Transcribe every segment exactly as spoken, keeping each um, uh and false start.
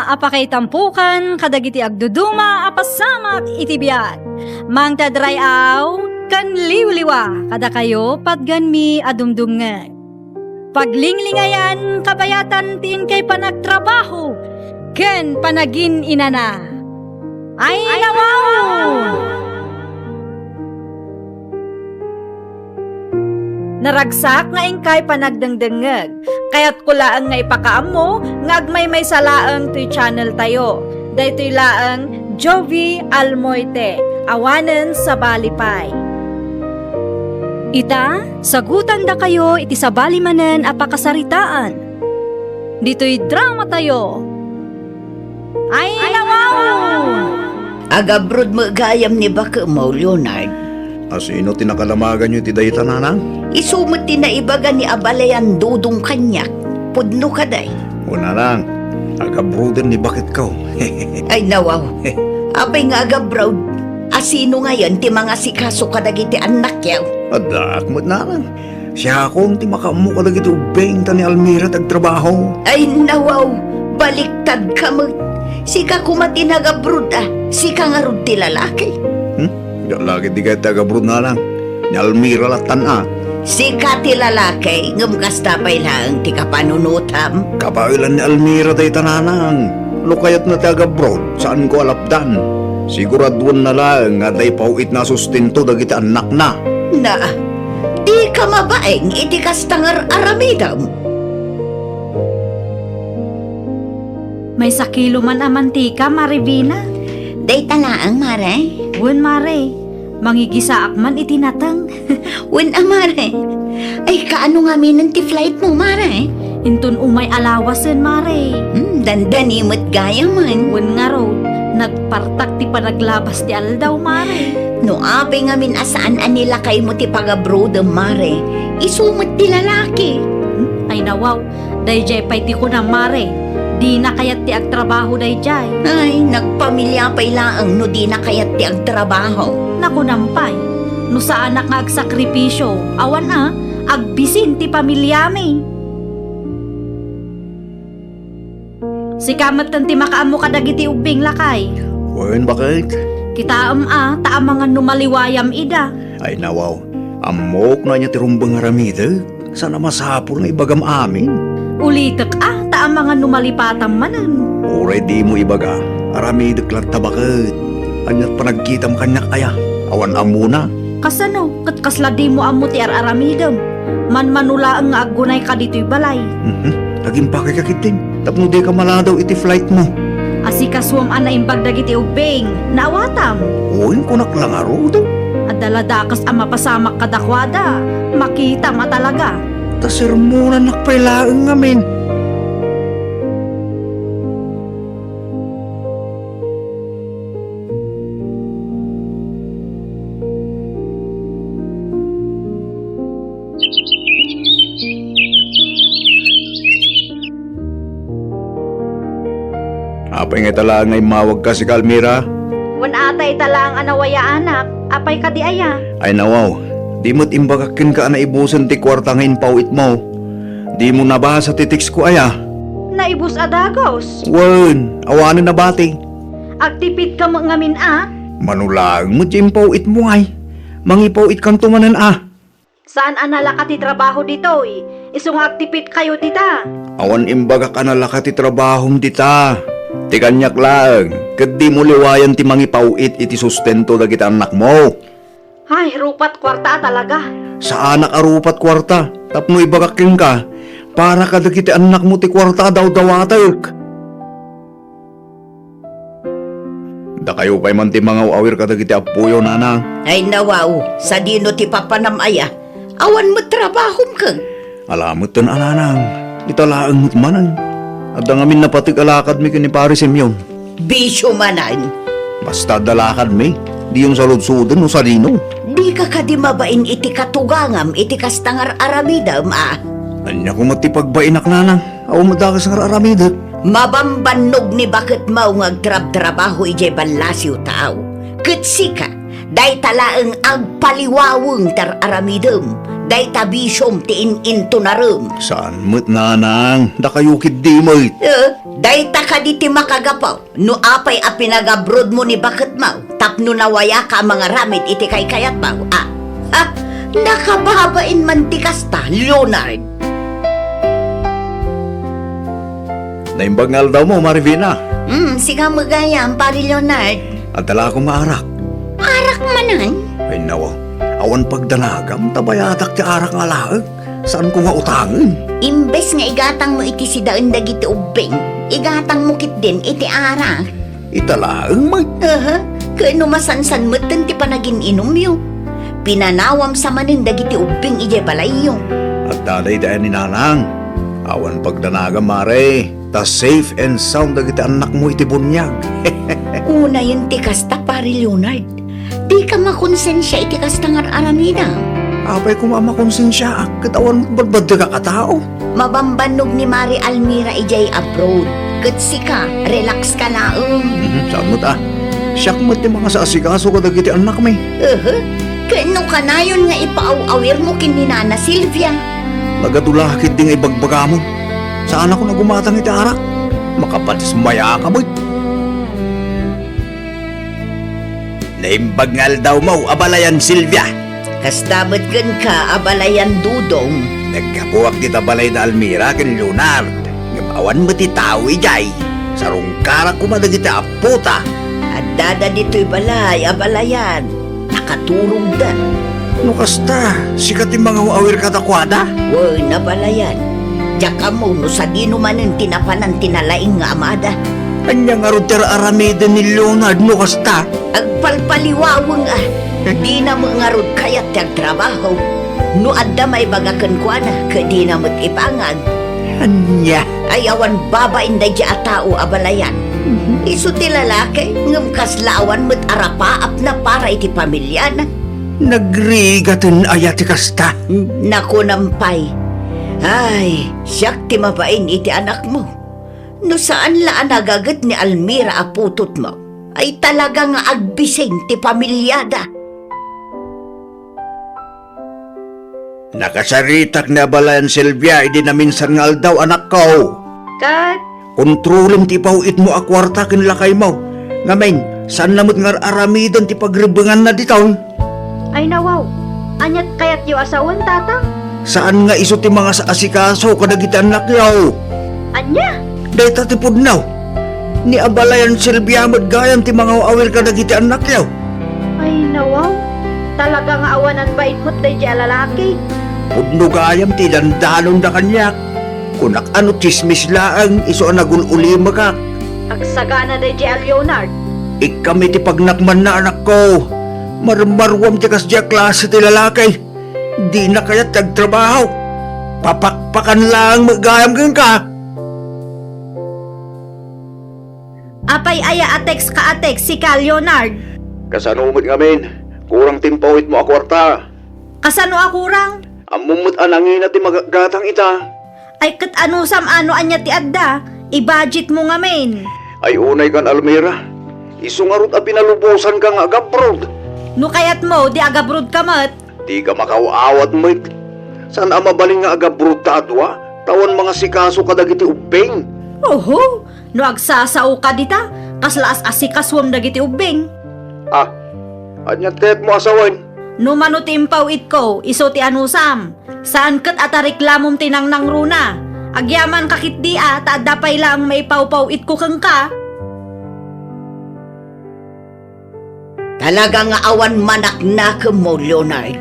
a pakaitampokan kadagiti agduduma a pasamak iti biag. Mangted ray-aw ken liwliwa kadakayo patganmi a dumdumngeg. Paglinglingayan kabayatan ti inkay panagtrabaho ken panagin-inana. Ay, nawaw! Naragsak nga inkay panagdengdengngeg. Kayatko laeng nga ipakaammo nga agmaymaysa laeng toy channel tayo. Daytoy laeng Jovi Almoite, awanen sabali pay. Ita, sagutandakayo iti sabali manen a pakasaritaan. Ditoy drama tayo. Ay, nawaw! Agabroad met gayam ni bakemo, Leonard. Asino ti nakadamaganyo iti dayta, nanang? Isu met ti naibaga ni abalayan Dodong kaniak. Pudno kadi. O, nanang, agabroaden ni baketko. Ay, nawaw. Apay nga agabroad? Asino ngayen ti mangasikaso kadagiti annakyo? Addaak met, nanang. Siakon ti makaammo kadagiti ubbing ta ni Almira ti agtrabaho. Ay, nawaw, baliktadka met. Sika koma ti nagabroad a, sika ngarud ti lalaki. Hmm? Diak la ketdi kayat ti agabroad, nanang. Ni Almira lattan a. Sika ti lalaki, ngem kasta pay laeng ti kapanunotam. Kabaelan ni Almira dayta, nanang. No kayatna ti agabroad, saanko a lapdan. Siguraduenna laeng nga adda ipaw-itna a sustento dagiti annakna. Na, dika mabain iti kasta nga ar-aramidem. Maysa kilo man a mantika, Mare Vina. Dayta laeng, Mare? Wen, Mare. Mangigisaak man iti nateng. Wen a, Mare. Ay, kaano ngaminen ti flight mo, Mare? Inton umay a lawasen, Mare. Hmm, dandani met gayamen. Wen ngarud, nagpartak ti panaglabas ti aldaw, Mare. No apay ngamin a saan a nilakaymo ti pagabrodem, Mare, isu met ti lalaki. Hmm? Ay, nawaw. Daydiay pay ti kunam, Mare. Dina kayat ti agtrabaho daydiay. Ay, nagpamilia pay laeng no dina kayat ti agtrabaho. Nakunam pay, no saanak nga agsakripisio, awan a, agbisin ti pamiliami. Sika metten ti makaammo kadagiti ubbing, lakay. Wen, baket? Kitaem a, ta amangan no maliwayam ida. Ay, nawaw. Ammok no ania ti rumbeng nga aramidek. Saan a masapul nga ibagam amin. Ulitek a, ta amangan no malipatam manen. Uray dimo ibaga, aramidek latta baket. Ania't panagkitam kaniak aya? Awan ammona. Kasano? Ket kasla dimo ammo ti ar-aramidem? Manmano laeng nga aggunayka ditoy balay. Mhm. Agimpakayka ketdin tapno dika maladaw iti flight mo. Asikasuam a naimbag dagiti ubbing, naawatam. Wen, kunak la ngarud. Adda la dakes a mapasamak kadakuada, makitam a talaga. Ta sermonannak pay laeng ngamin. Apay nga ita laeng nga immawagka, sika, Almira? Wen, ata ita laeng a nawayaanak. Apay kadi aya? Ay, nawaw. Di met imbagak kenka a naibusen ti kuarta nga impaw-itmo. Dimo nabasa ti text ko aya? Naibus a dagus. Wen, awanen nabati. Agtipidka met ngamin a? Mano laeng met ti impaw-itmo, ay. Mangipaw-itkanto manen a. Saan a nalaka ti trabaho ditoy, isu nga agtipidkayo dita? Awan imbagak a nalaka ti trabahom dita. Ti kaniak laeng, ket dimo liwayan ti mangipaw-it iti sustento dagiti annakmo. Ay, rupat kuarta a talaga. Saanak a rupat kuarta, tapno ibagak kenka, para kadagiti annakmo ti kuarta a dawdawatek. Dakayo pay man ti mangaw-awir kadagiti appoyo, nanang. Ay, nawaw, sadino ti papanam aya? Awan met trabahom ken. Ala metten a, nanang, ita laeng met manen. Adda ngamin napateg a lakadmi ken ni Pari Simeon. Bisio manen. Basta adda lakadmi, diyon saludsoden no sadino. Dika kadi mabain iti katugangam iti kasta nga ar-aramidem a? Ania koma ti pagbainak, nanang? Awan met dakes nga ar-aramidek. Mabambannog ni baketmo nga agtrabtrabaho idiay ballasiw taaw. Ket sika, dayta laeng agpaliwaweng ti ar-aramidem, dayta bisiom ti in-intonarem. Saan met, nanang, dakayo ketdi met. Eh, Dayta kadi ti makagapu no apay a pinagabrodmo ni baketmo tapno nawayaka a mangaramid iti kaykayatmo, a? Ha? Nakababain man ti kasta, Leonard. Naimbag nga aldawmo, Mari Vina. Hmm, sika met gayam, Pari Leonard. Adda la koma arak. Arak manen? Ay, nawa. Awan pagdanagam, ta bayadak ti arak nga alaek. Saanko nga utangen. Imbes nga igatangmo iti sidaen dagiti ubbing, igatangmo ketdin iti arak. Ita laeng met. Aha, ket no masansan metten ti panagin-inumyo. Pinanawam sa manen dagiti ubbing idiay balayyo. Adda daydi aya ni Nanang. Awan pagdanagam, Mare. Ta safe and sound dagiti annakmo iti buniag. Unayen ti kasta, Pari Leonard. Dika makonsensia iti kasta nga ar-aramidam. Apay koma a makonsensiaak ket awan badbaddegak a tao? Mabambannog ni Mari Almira idiay abroad. Ket sika, relax ka laeng. Mhm, saan met a? Siak met ti mangasaasikaso kadagiti annakmi. Ehe. Ket no kanayon nga ipaaw-awirmo ken ni Nana Silvia. Nagadu la ketdi nga ibagbagamon. Saanakon a gumatang iti arak. Makapasmayaka met. Naimbag nga aldawmo, Abalayan Silvia. Kasta met kenka, Abalayan Dudong. Naggapuak dita balay da Almira ken Leonard. Ngem awan met ti tao idiay. Sarungkarak koma dagiti appota. Addada ditoy balay, Abalayan. Nakaturogda. No kasta, sika ti mangaw-awir kadakuada? Wen, Abalayan. Diak ammo no sadino manen ti napanan ti nalaing nga amada. Ania ngarud ti ar-aramiden ni Leonard no kasta? Agpalpaliwaweng a. Dina met ngarud kayat ti agtrabaho. No adda maibaga kenkuana, ket dina met ibangag. Ania? Ay awan babain daydi a tao, Abalayan. Mhm. Isu ti lalaki, ngem kasla awan met arapaapna para iti pamiliana. Nagrigaten aya ti kasta? Nakunam pay. Ay, siak ti mabain iti anakmo. No saan la a nagaget ni Almira a putotmo, ay talaga nga agbising ti pamiliada. Nakasaritak ni Abalayan Silvia idi naminsan nga aldaw, anakko. Ket? Kontrolem ti ipaw-itmo a kuarta ken lakaymo. Ngamin, saanna met nga ar-aramiden ti pagrebbenganna diton. Ay nawaw, aniat kayatyo a sawen, Tata? Saan nga isu ti mangas-asikaso kadagiti annakyo. Ania? Dayta ti pudno. Ni Abalayan Silvia met gayam ti mangaw-awir kadagiti annakyo. Ay nawaw, talaga nga awanan bain met daydi a lalaki. Pudno gayam ti dandanonda kaniak. Kunak a no tsismis laeng isu a nagul-ulimekak. Agsagana daydi a Leonard. Ikkam iti pagnakmanna, anakko. Marmaruam ti kasdi a klase ti lalaki. Dina kayat ti agtrabaho. Papakpakan laeng met gayam kenka. Apay aya a text ka a text, sika, Leonard? Kasano met ngamin? Kurang ti impaw-itmo a kuarta. Kasano a kurang? Ammom met a nangina ti magatgatang ita. Ay ket anusam a no ania ti adda, i-budgetmo ngamin. Ay unay kan Almira, isu ngarud a pinalubosanka nga agabroad. No kayatmo, di agabroadka met. Dika makaw-awat met. Saan a mabalin nga agabroadta a dua, ta awan mangasikaso kadagiti ubbing. Oho, no agsasaoka dita, kasla as-asikasuem dagiti ubbing. Ah, aniat kayatmo a sawen? No mano ti impaw-itko, isu ti anusam. Saan ket a tareklamom ti nangnangruna. Agyamanka ketdi a ta adda pay laeng maipawpaw-itko kenka. Talaga nga awan manaknakemmo, Leonard.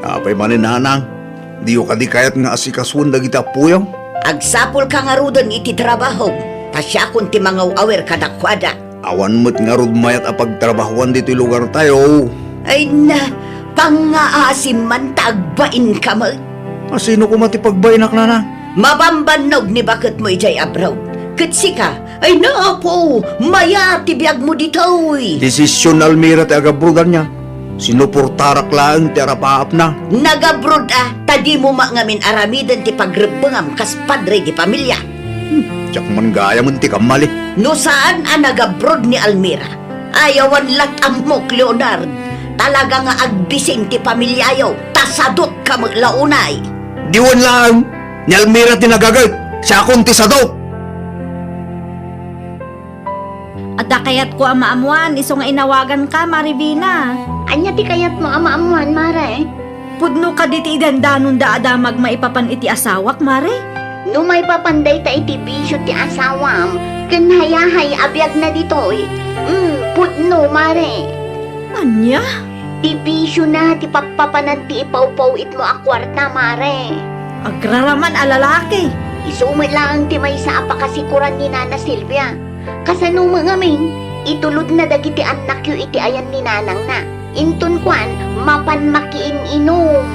Apay manen, nanang? Diyo kadi kayat nga asikasuen dagiti appoyo? Agsapulka ngaruden iti trabahom, ta siakon ti mangaw-awir kadakuada. Awan met ngarud mayat a pagtrabahoan ditoy lugartayo. Ay na, pangngaasim man ta agbainka met. A, sino koma ti pagbainak, nanang? Mabambannog ni baketmo idiay abroad. Ket sika, ay na, Apo, mayat ti biagmo ditoy. Desisyon ni Almira ti agabroad, ania. Sinuportarak laeng ti arapaapna. Nagabroad a, ta dimo met ngamin aramiden ti pagrebbengam kas padre di pamilia. Hmm, diak man gayamen ti kammali. No saan a nagabroad ni Almira, ay awan lat-ammok, Leonard. Talaga nga agbising ti pamiliayo, ta sadotka met la unay. Diwen laeng, ni Almira ti nagaget, siakon ti sado. Adda kayatko a maammuan isu nga inawaganka, Mare Vina. Ania ti kayatmo a maammuan, Mare? Pudno kadi ti idandanonda a damag maipapan iti asawak, Mare? No maipapan dayta iti bisio ti asawam ken hayahay a biagna ditoy, mm, pudno, Mare. Ania? Ti bisiona ti pappapanan ti ipawpawitmo a kuarta, Mare. Agraraman a lalaki. Isu met laeng ti maysa a pakasikuran ni Nana Silvia. Kasano met ngamin, itulodna dagiti annakyo iti ayan ni nanangna. Inton kuan, mapan makiin-inum.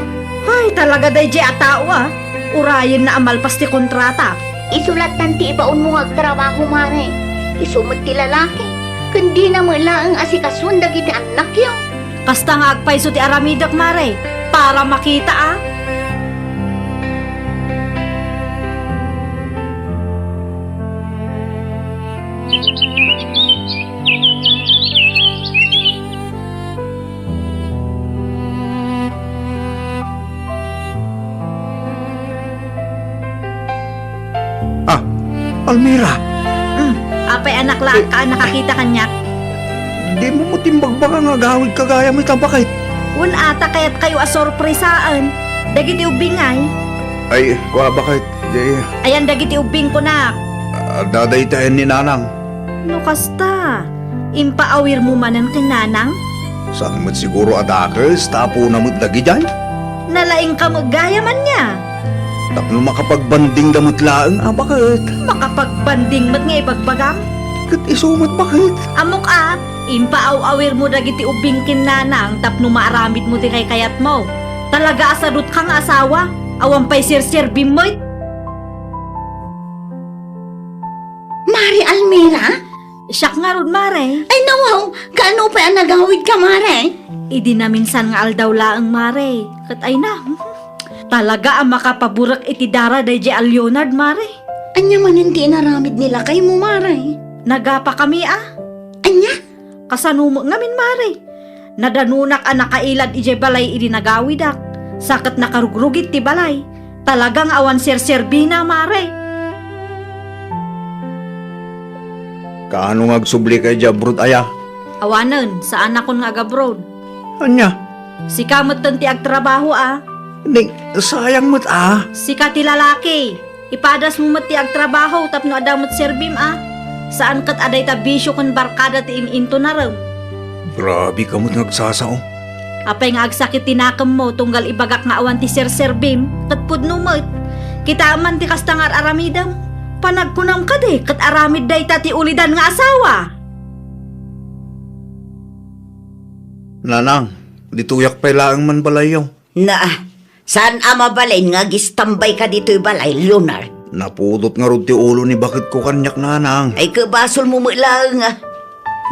Ay, talaga daydiay a tao, a. Urayenna a malpas ti kontrata. Isu lattan ti ibaonmo nga agtrabaho, Mare. Isu met ti lalaki. Ken dina met laeng asikasuan dagiti annakyo. Kasta nga agpayso ti aramidek, Mare, para makita, a. Ah, Almira. Mm, apay anak laak ka a nakakita kaniak? Dimo met imbagbaga nga agawidka gayam ita, baket? Wen, a, ta kayatkayo a sorpresaen dagiti ubbingay. Ay, kua, baket, di. Ayan dagiti ubbing, kunak. Adda dayta ayan ni nanang. No kasta, impaawirmo manen ken nanang? Saan met siguro a dakes, ta apona met dagidiay? Nalaingka met gayam ania? Tapno makapagbandingda met laeng, a, baket? Makapagbanding met nga ibagbagam? Ket isu met, baket? Ammok, a, impaaw-awirmo dagiti ubbing ken nanang tapno maaramidmo ti kaykayatmo. Talaga a sadutka nga asawa, awan pay serserbim met. Mare Almira? Siak ngarud, Mare. Ay, nawaw, kaano pay a nagawidka, Mare? Idi naminsan nga aldaw laeng, Mare. Ket ay na, talaga a makapaburek iti dara daydiay a Leonard, Mare. Ania manen ti inaramid ni lakaymo, Mare? Nagapakami, a. Ania? Kasano met ngamin, Mare? Nadanonak a nakailad idiay balay idi nagawidak, sa ket nakarugrugit ti balay. Talaga nga awan serserbina, Mare. Kaano nga agsublika idiay abroad aya? Awanen, saanakon nga agabroad. Ania? Sika metten ti agtrabaho, a. Ni, sayang met, a. Sika ti lalaki. Ipadasmo met ti agtrabaho tapno adda met serbim, a. Saan ket a dayta bisio ken barkada ti in-intonarem. Grabe ka met nga agsasao. Apay nga agsakit ti nakemmo tunggal ibagak nga awan ti serserbim, ket pudno met. Kitaem man ti kasta nga ar-aramidem. Panagkunam kadi ket aramid dayta ti ulidan nga asawa. Nanang, ditoyak pay laeng man balayyo. Na, saan a mabalin nga agistambayka ditoy balay, Leonard? Napudot ngarud ti ulo ni baketko kaniak, nanang. Ay, kabasolmo met laeng, a.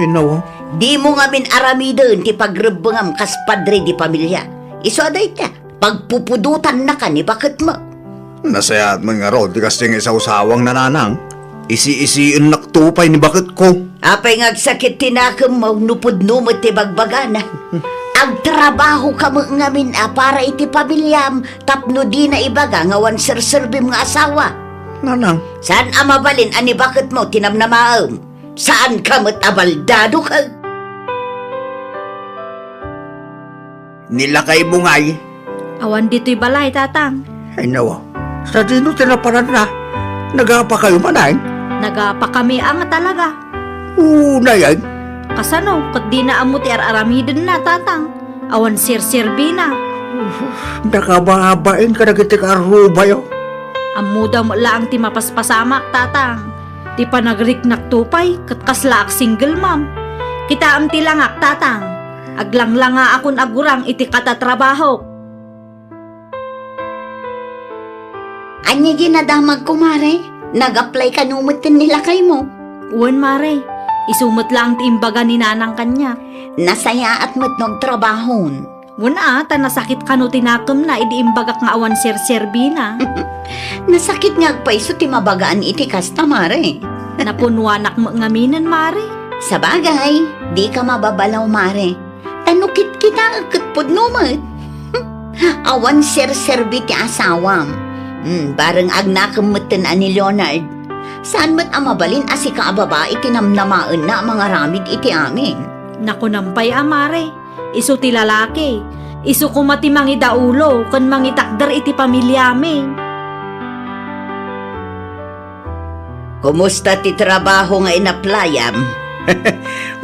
Inawa. Dimo ngamin aramiden ti pagrebbengam kas padre di pamilia. Isu a dayta, pagpupudotannaka ni baketmo. Nasayaat man ngarud ti kasdiay nga isawsawangna, nanang. Isi-isiennakto pay ni baketko. Apay nga agsakit ti nakemmo no pudno met ti bagbagana? Agtrabahoka met ngamin a para iti pamiliam tapno dina ibaga nga awan serserbim nga asawa. Nanang. Saan a mabalin a ni baketmo ti namnamaem? Saanka met a baldado ket ni lakaymo ngay? Awan ditoy balay, Tatang. Ay, nawa. Sadino ti naparanna? Nagapakayo manen? Nagapakami a nga talaga. Unay, ay. Kasano? Ket dina ammo ti ar-aramidenna, Tatang. Awan serserbina. Nakababain kadagiti kaarrubayo. Ammoda met laeng ti mapaspasamak, Tatang. Ti panagriknakto pay ket kasla ak single mom. Kitaem ti langak, Tatang. Aglanglangaakon a gurang iti katatrabahok. Ania diay nadamagko, Mare? Nag-apply kano met ken ni lakaymo? Wen, Mare. Isu met laeng ti imbaga ni Nanang kaniak. Nasayaat met no agtrabahon. Wen a, ta nasakit kano ti nakemna idi imbagak nga awan serserbina. Nasakit nga agpayso ti mabagaan iti kasta, Mare. Napunnuanak met ngaminen, Mare. Sabagay, dika mababalaw, Mare. Ta no kitkitaek ket pudno met. Awan serserbi ti asawam. Hmm, bareng agnakem metten a ni Leonard. Saan met a mabalin a sika a babai ti namnamaenna a mangaramid iti amin. Nakunam pay a, mare, isu ti lalaki. Isu koma ti mangidaulo ken mangitakder iti pamiliami. Kumusta ti trabaho nga inaplayam?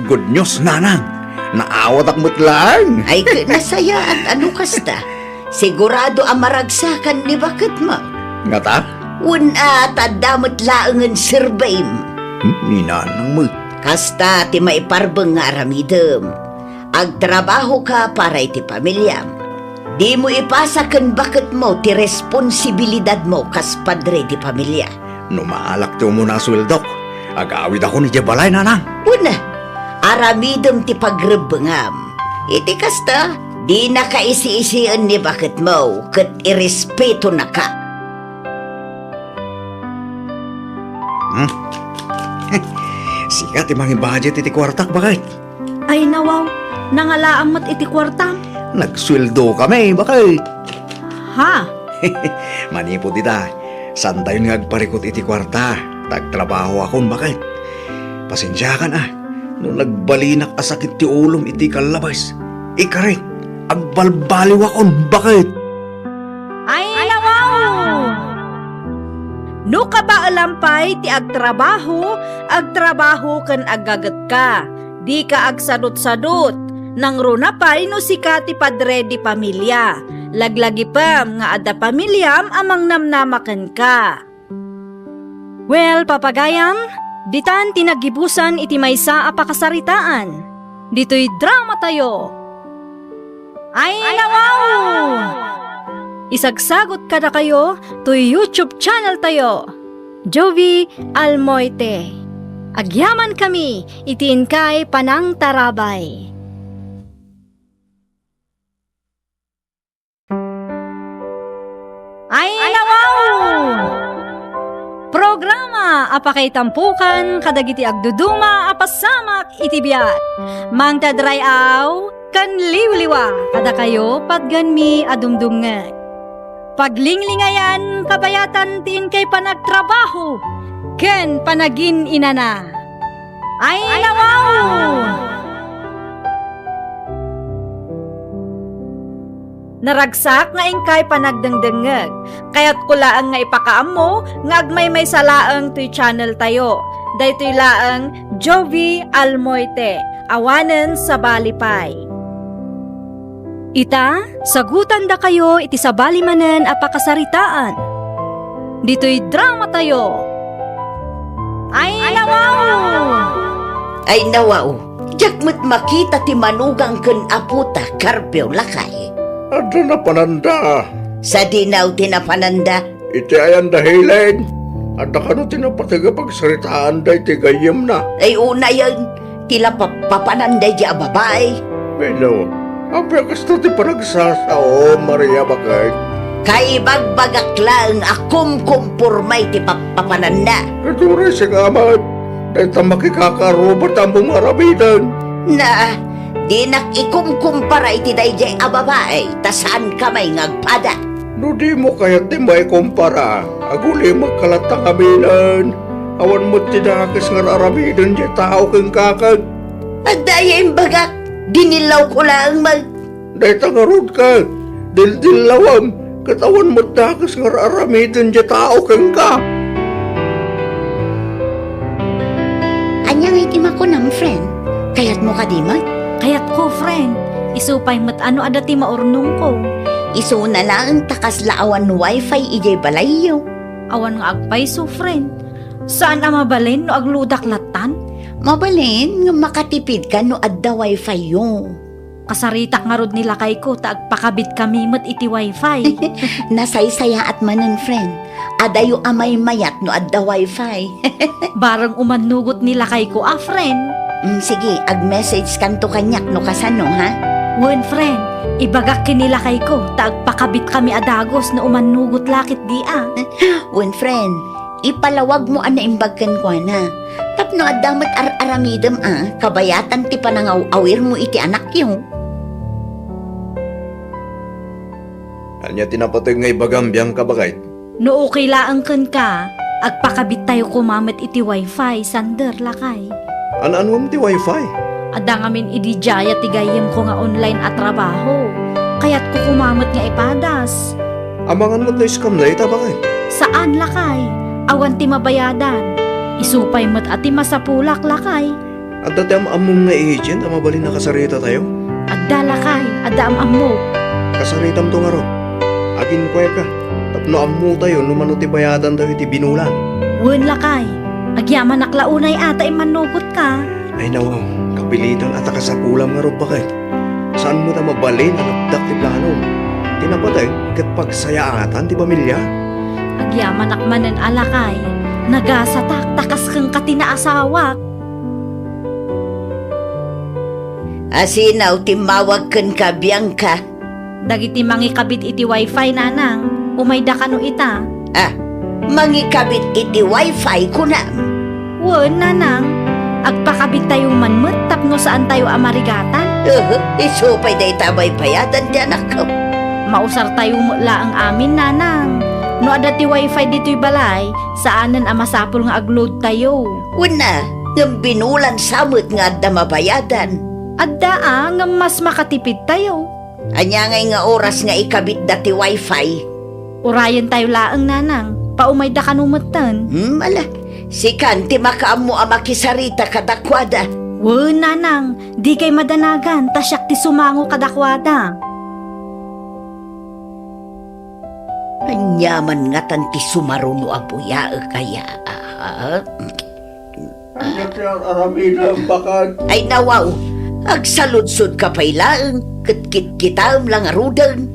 Good news, nanang. Naawatak met laeng. Ay, ket nasayaat a no kasta. Sigurado a maragsakan ni baketmo. Ngata? Wen a, ta adda met laengen serbim. Hmm, ni nanang met. Kasta ti maiparbeng nga aramidem. Agtrabahoka para iti pamiliam. Dimo ipasa ken baketmo ti responsibilidadmo kas padre di pamilia. No maalak ti umuna a sueldok, agawidakon idiay balay, nanang. Wen a, aramidem ti pagrebbengam. Iti kasta, dinaka isiisien ni baketmo ket irespetonaka. Hmm? Sika ti mangibudget iti kuartak, baket. Ay, nawaw, nangalaam met iti kuartam. Nagsueldokami, baket. Ha? Manipud ita, saantayon nga agparikut iti kuarta, ta agtrabahoakon, baket. Pasensiakan a, no nagbalinak a sakit ti ulom iti kallabes. Ikarik, agbalbaliwakon, baket. Ay, nawaw! No kabaelam pay ti agtrabaho, agtrabaho ken aggagetka. Dika agsadutsadut. Nangruna pay no sika ti padre di pamilia. Laglagipem nga adda pamiliam a mangnamnama kenka. Well, papagayam, ditan ti naggibusan iti maysa a pakasaritaan. Ditoy dramatayo. Ay, nawaw! Isagsagut kadakayo toy YouTube channeltayo, Jovi Almoite. Agyamankami iti inkay panangtarabay. Ay, nawaw! Programa a pakaitampokan kadagiti agduduma a pasamak iti biag. Mangted ray-aw ken liwliwa kadakayo patgenmi a dumdumngeg. Paglinglingayan kabayatan ti inkay panagtrabaho ken panagin-inana. Ay, nawaw! Naragsak nga inkay panagdengdengngeg. Kayatko laeng nga ipakaammo nga agmaymaysa laeng toy channeltayo. Daytoy laeng Jovi Almoite, awanen sabali pay. Ita, sagutandakayo iti sabali manen a pakasaritaan. Ditoy dramatayo. Ay, nawaw! Ay, nawaw! Diak met makita ti manugang ken aputa, Carpio, lakay. Adda napananda. Sadino ti napananda? Iti ayanda Helen, adda kano ti napateg a pagsaritaanda iti gayyemna? Ay, unayen, ti la papapananda iti a babai. Wenno, apay a kasta ti panagsasao, Maria, baket? Kaibagbagak laeng a kumkumporma iti papapananna. Ket uray sika met, dayta makikakaarruba ti ammom nga aramiden. Na, dinak ikumkumpara iti daydiay a babai, ta saanka may nga agpada. No dimo kayat ti maikumpara, agulimekka latta ngaminen. Awan met ti dakes nga ar-aramiden diay tao kenka ket. Adda aya imbagak, dinillawko laeng met. Dayta ngarud ket, dildillawem, ket awan met dakes nga ar-aramiden diay tao kenka. Ania ngay ti makunam, friend? Kayatmo kadi met? Kayatko, friend. Isu pay met a no adda ti maurnongko. Isuna laeng ta kasla awan wifi idiay balayyo. Awan nga agpayso, friend. Saan a mabalin no agludak lattan? Mabalin nga makatipidka no adda wifi-yo. Kasaritak ngarud ni lakayko ta agpakabitkami met iti wifi. Nasaysayaat manen, friend. Adayo a maymayat no adda wifi. Bareng umannugot ni lakayko a, friend. Mm, sige, ag-message kanto kaniak no kasano, ha? Wen, friend. Ibagak ken ni lakayko ta agpakabitkami a dagus no umannugot la ketdi a. Wen, friend. Ipalawagmo a naimbag kenkuana. Tapno adda met ar-aramidem a kabayatan ti panangaw-awirmo iti anakyo. Ania ti napateg nga ibagam, Bianca, baket? No okay laeng kenka, Agpakabittayo koma met iti wifi, sander, lakay. An-anuem ti wifi? Adda ngamin idi diay ti gayyemko nga online a trabaho. Kayatko koma met nga ipadas. Amangan met no scam dayta, baket? Saan, lakay. Awan ti mabayadan. Isu pay met a ti masapulak, lakay. Adda ti am-ammom nga agent a mabalin a kasarita tayo? Adda, lakay, adda am-ammo. Kasaritam to ngarud. Aginkuayka, tapno ammo tayo no mano ti bayadan tayo iti binulan. Wen, lakay. Agyamanak la unay a ta immannugotka. Ay nawaw, kapilitan a ta kasapulam ngarud, baket. Saan met a mabalin a napdak ti plano? Ti napateg ket pagsayaatan ti pamilya. Agyamanak manen a lakay. Nagasatak ta kas kenka ti naasawak. Asino ti immawag kenka, Bianca? Dagiti mangikabit iti wifi, nanang. Umayda kano ita? Ah, mangikabit iti wifi, kunam? Wen, nanang. Agpakabittayo man met tapno saantayo a marigatan. Uhu, isu pay dayta a baybayadan ti anakko. Mausartayo met laeng amin, nanang. No adda ti wifi ditoy balay, saanen a masapul nga agloadtayo. Wen a, ngem binulan sa met nga adda mabayadan. Adda a, ngem mas makatipidtayo. Ania ngay nga oras nga ikabitda ti wifi? Urayentayo laeng, nanang. Paumayda kano metten. Hmm, ala. Sikan ti makaammo a makisarita kadakuada. Wen, nanang. Dikay madanagan, ta siak ti sumango kadakuada. Ania man ngatan ti sumaruno a buyaek aya? Ania ti ar-aramidem, baket? Ay nawaw, agsaludsodka pay laeng, ket kitkitaem la ngaruden.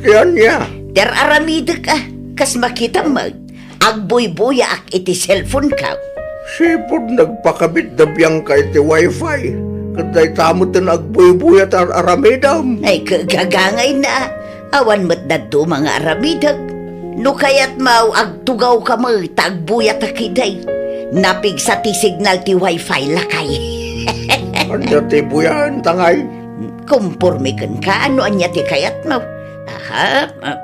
Ti ania? Ti ar-aramidek a, kas makitam met, agbuybuyaak iti cellphoneko. Sipud nagpakabit da Bianca iti wifi, ket dayta metten agbuybuya ti ar-aramidem. Ay, kagagangayna. Awan met dadduma nga aramidek. No kayatmo, agtugawka met ta agbuyatak idi. Napigsa ti signal ti wifi, lakay. Ania ti buyaenta ngay? Komporme kenka no ania ti kayatmo. Aha, ah,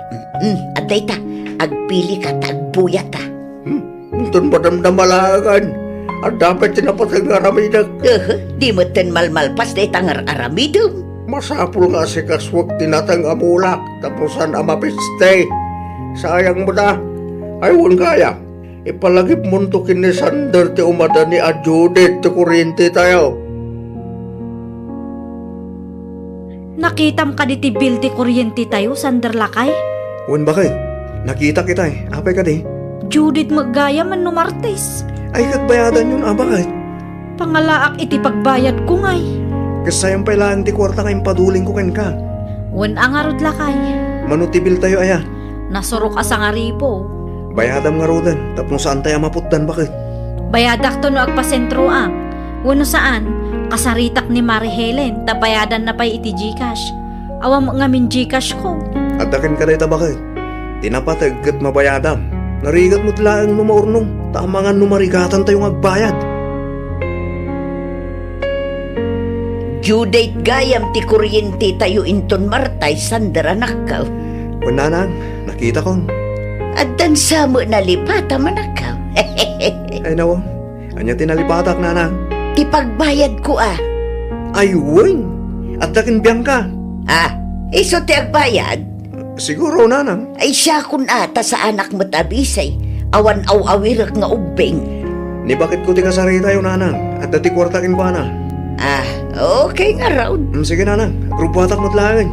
mm, adda ita, agpilika ta agbuyata. Hmm, inton madamdama laengen, adda pay ti napateg nga aramidek. Aha, di metten malmalpas dayta nga ar-aramidem. Masapul nga asikasuek ti nateng a mulak tapno saan a mapiste. Sayang met a. Ay, wen gayam, ipalagipmonto ken ni Sander ti umadani a due date ti kuryentetayo. Nakitam kadi ti bill ti kuryentetayo, Sander, lakay? Wen, baket. Nakitak itay. Apay kadi? Due date met gayam no Martes. Ay, ket bayadanyon a, baket. Pangalaak iti pagbayadko ngay. Ket sayang pay laeng ti kuarta nga impadulingko kenka. Wen a ngarud, lakay. Mano ti biltayo aya? Nasurok a sangaribu. Bayadam ngaruden tapno saantay a maputdan, baket. Bayadakto no agpasentroak. Wenno saan, kasaritak ni Mari Helen ta bayadanna pay iti GCash. Awan met ngamin GCash ko. Adda kenka dayta, baket. Ti napateg ket mabayadam. Narigat met laeng no maurnong, ta amangan no marigatantayo nga agbayad. Due date gayam ti kuryentetayo inton Martes, Sander, anakko. Wen, nanang, nakitakon. Addan sa met nalipatam, anakko. Ay, nawaw. Ania ti nalipatak, nanang? Ti pagbayadko a. Ay, wen. Adda ken Bianca. Ah, isu ti agbayad? Siguro, nanang. Ay, siakon a, ta saanak met a bisi. Awan aw-awirek nga ubbing. Ni baketko ti kasaritayo, nanang. Adda ti kuarta kenkuana. Ah, okay ngarud. Mm, sige, nanang. Agrubuatak met laeng.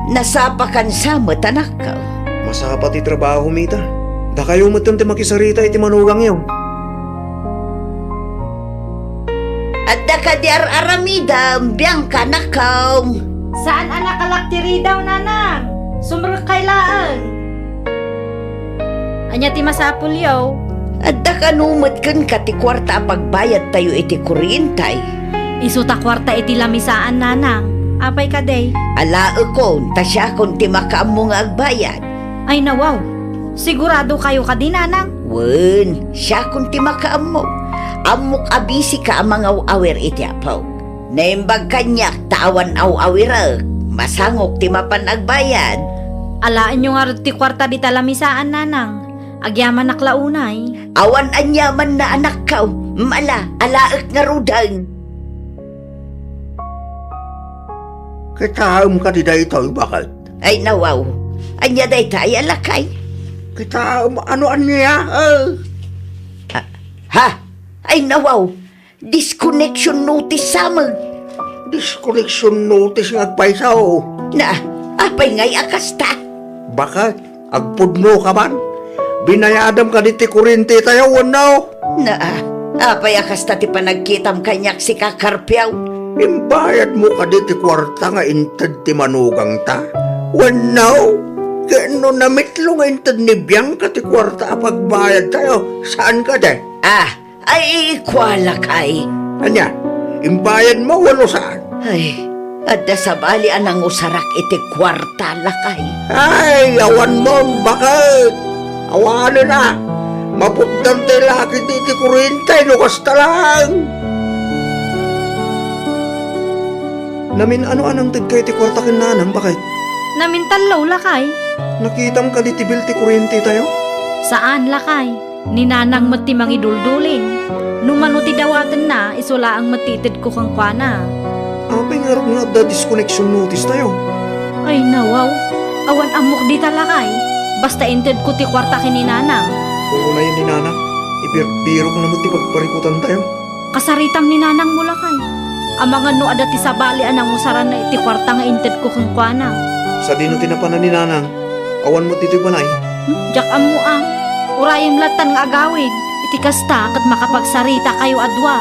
Nasapakan sa met, anakko. Masapa ti trabaho, mita. Dakayo metten ti makisarita iti manugangyo. Adda kadi ar-aramidem, Bianca, anakko? Saan a nakalak ti ridaw, nanang. Sumrekkay laeng. Ania ti masapulyo? Adda kano met kenka ti kuarta a pagbayadtayo iti kuryente? Isu ta kuarta iti lamisaan, nanang. Apay kadi? Alaekon, ta siakon ti makaammo nga agbayad. Ay, nawaw. Siguradokayo kadi, nanang? Wen, siakon ti makaammo. Ammok a bisika a mangaw-awir iti apok. Naimbag kaniak ta awan aw-awirek. Masangok ti mapan agbayad. Alaenyo ngarud ti kuarta dita lamisaan, nanang. Agyamanak la unay. Awan aniamanna, anakko. Mala, alaek ngaruden. Kitaem kadi daytoy, baket? Ay, nawaw. Ania dayta, ay, lakay? Kitaem, ano ania, eh? Ah, ha? Ay, nawaw. Disconnection notice sa amin. Disconnection notice nga agpayso? Na, apay ngay a kasta? Baket, agpudno ka man? Binayadam kadi ti kurente tayo, wenno? Na, apay a kasta ti panagkitam kaniak, sika, Carpio? Imbayadmo kadi ti kuarta nga inted ti manugangta? Wenno? Ken no namitlo nga inted ni Bianca ti kuarta a pagbayad tayo, saan kadi? Ah, ay, kua, lakay. Ania? Imbayadmo wenno saan? Ay, adda sabali a nangusarak iti kuarta, lakay. Ay, awan man, baket? Awanen a. Maputdan ti lakay iti kurente no kasta lang. Namin-ano a nangtedka iti kuarta ken nanang, baket? Namin tallo, lakay. Nakitam kadi ti bill ti kurente tayo? Saan, lakay. Ni nanang met ti mangiduldulin. No mano ti dawatenna, isu laeng met ti itedko kenkuana. Apay ngarud nga adda disconnection notice tayo? Ay, nawaw. Awan ammok dita, lakay. Basta intedko ti kuarta ken ni nanang. Unay ni nanang, ibirbirokna met ti pagparikutan tayo. Kasaritam ni nanangmo, lakay. Amangan no adda ti sabali a nangusaranna iti kuarta nga intedko kenkuana. Sadino ti napanan ni nanang? Awan met ditoy balay? Hmm, diak ammo a. Urayem lattan nga agawid. Iti kasta, ket makapagsarita kayo a dua.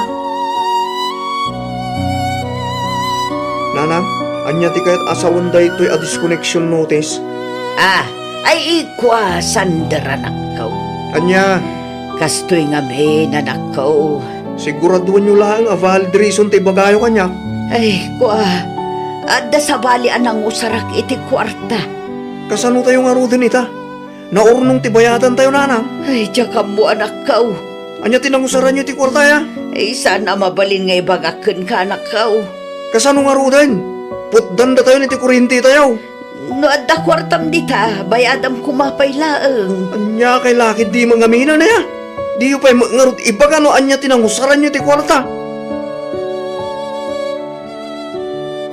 Nanang, ania ti kayat a sawen daytoy a disconnection notice? Ah, ay, ikua, sander, anakko. Ania? Kastoy ngamin, anakko. Siguraduanyo laeng a valid reason ti ibagayo kaniak. Ay, kua, adda sabali a nangusarak iti kuarta. Kasano tayo ngaruden ita? Naurnong ti bayadan tayo, nanang. Ay, diak ammo, anakko. Ania ti nangusaranyo iti kuarta, ya? Ay, saan a mabalin nga ibagak kenka, anakko. Kasano ngaruden? Putdan datayon iti kurente tayo. No adda kuartam dita, bayadam koma pay laeng. Ania kay lakay dimo ngamin, aya? Diyo pay met ngarud ibaga no ania ti nangusaranyo iti kuarta.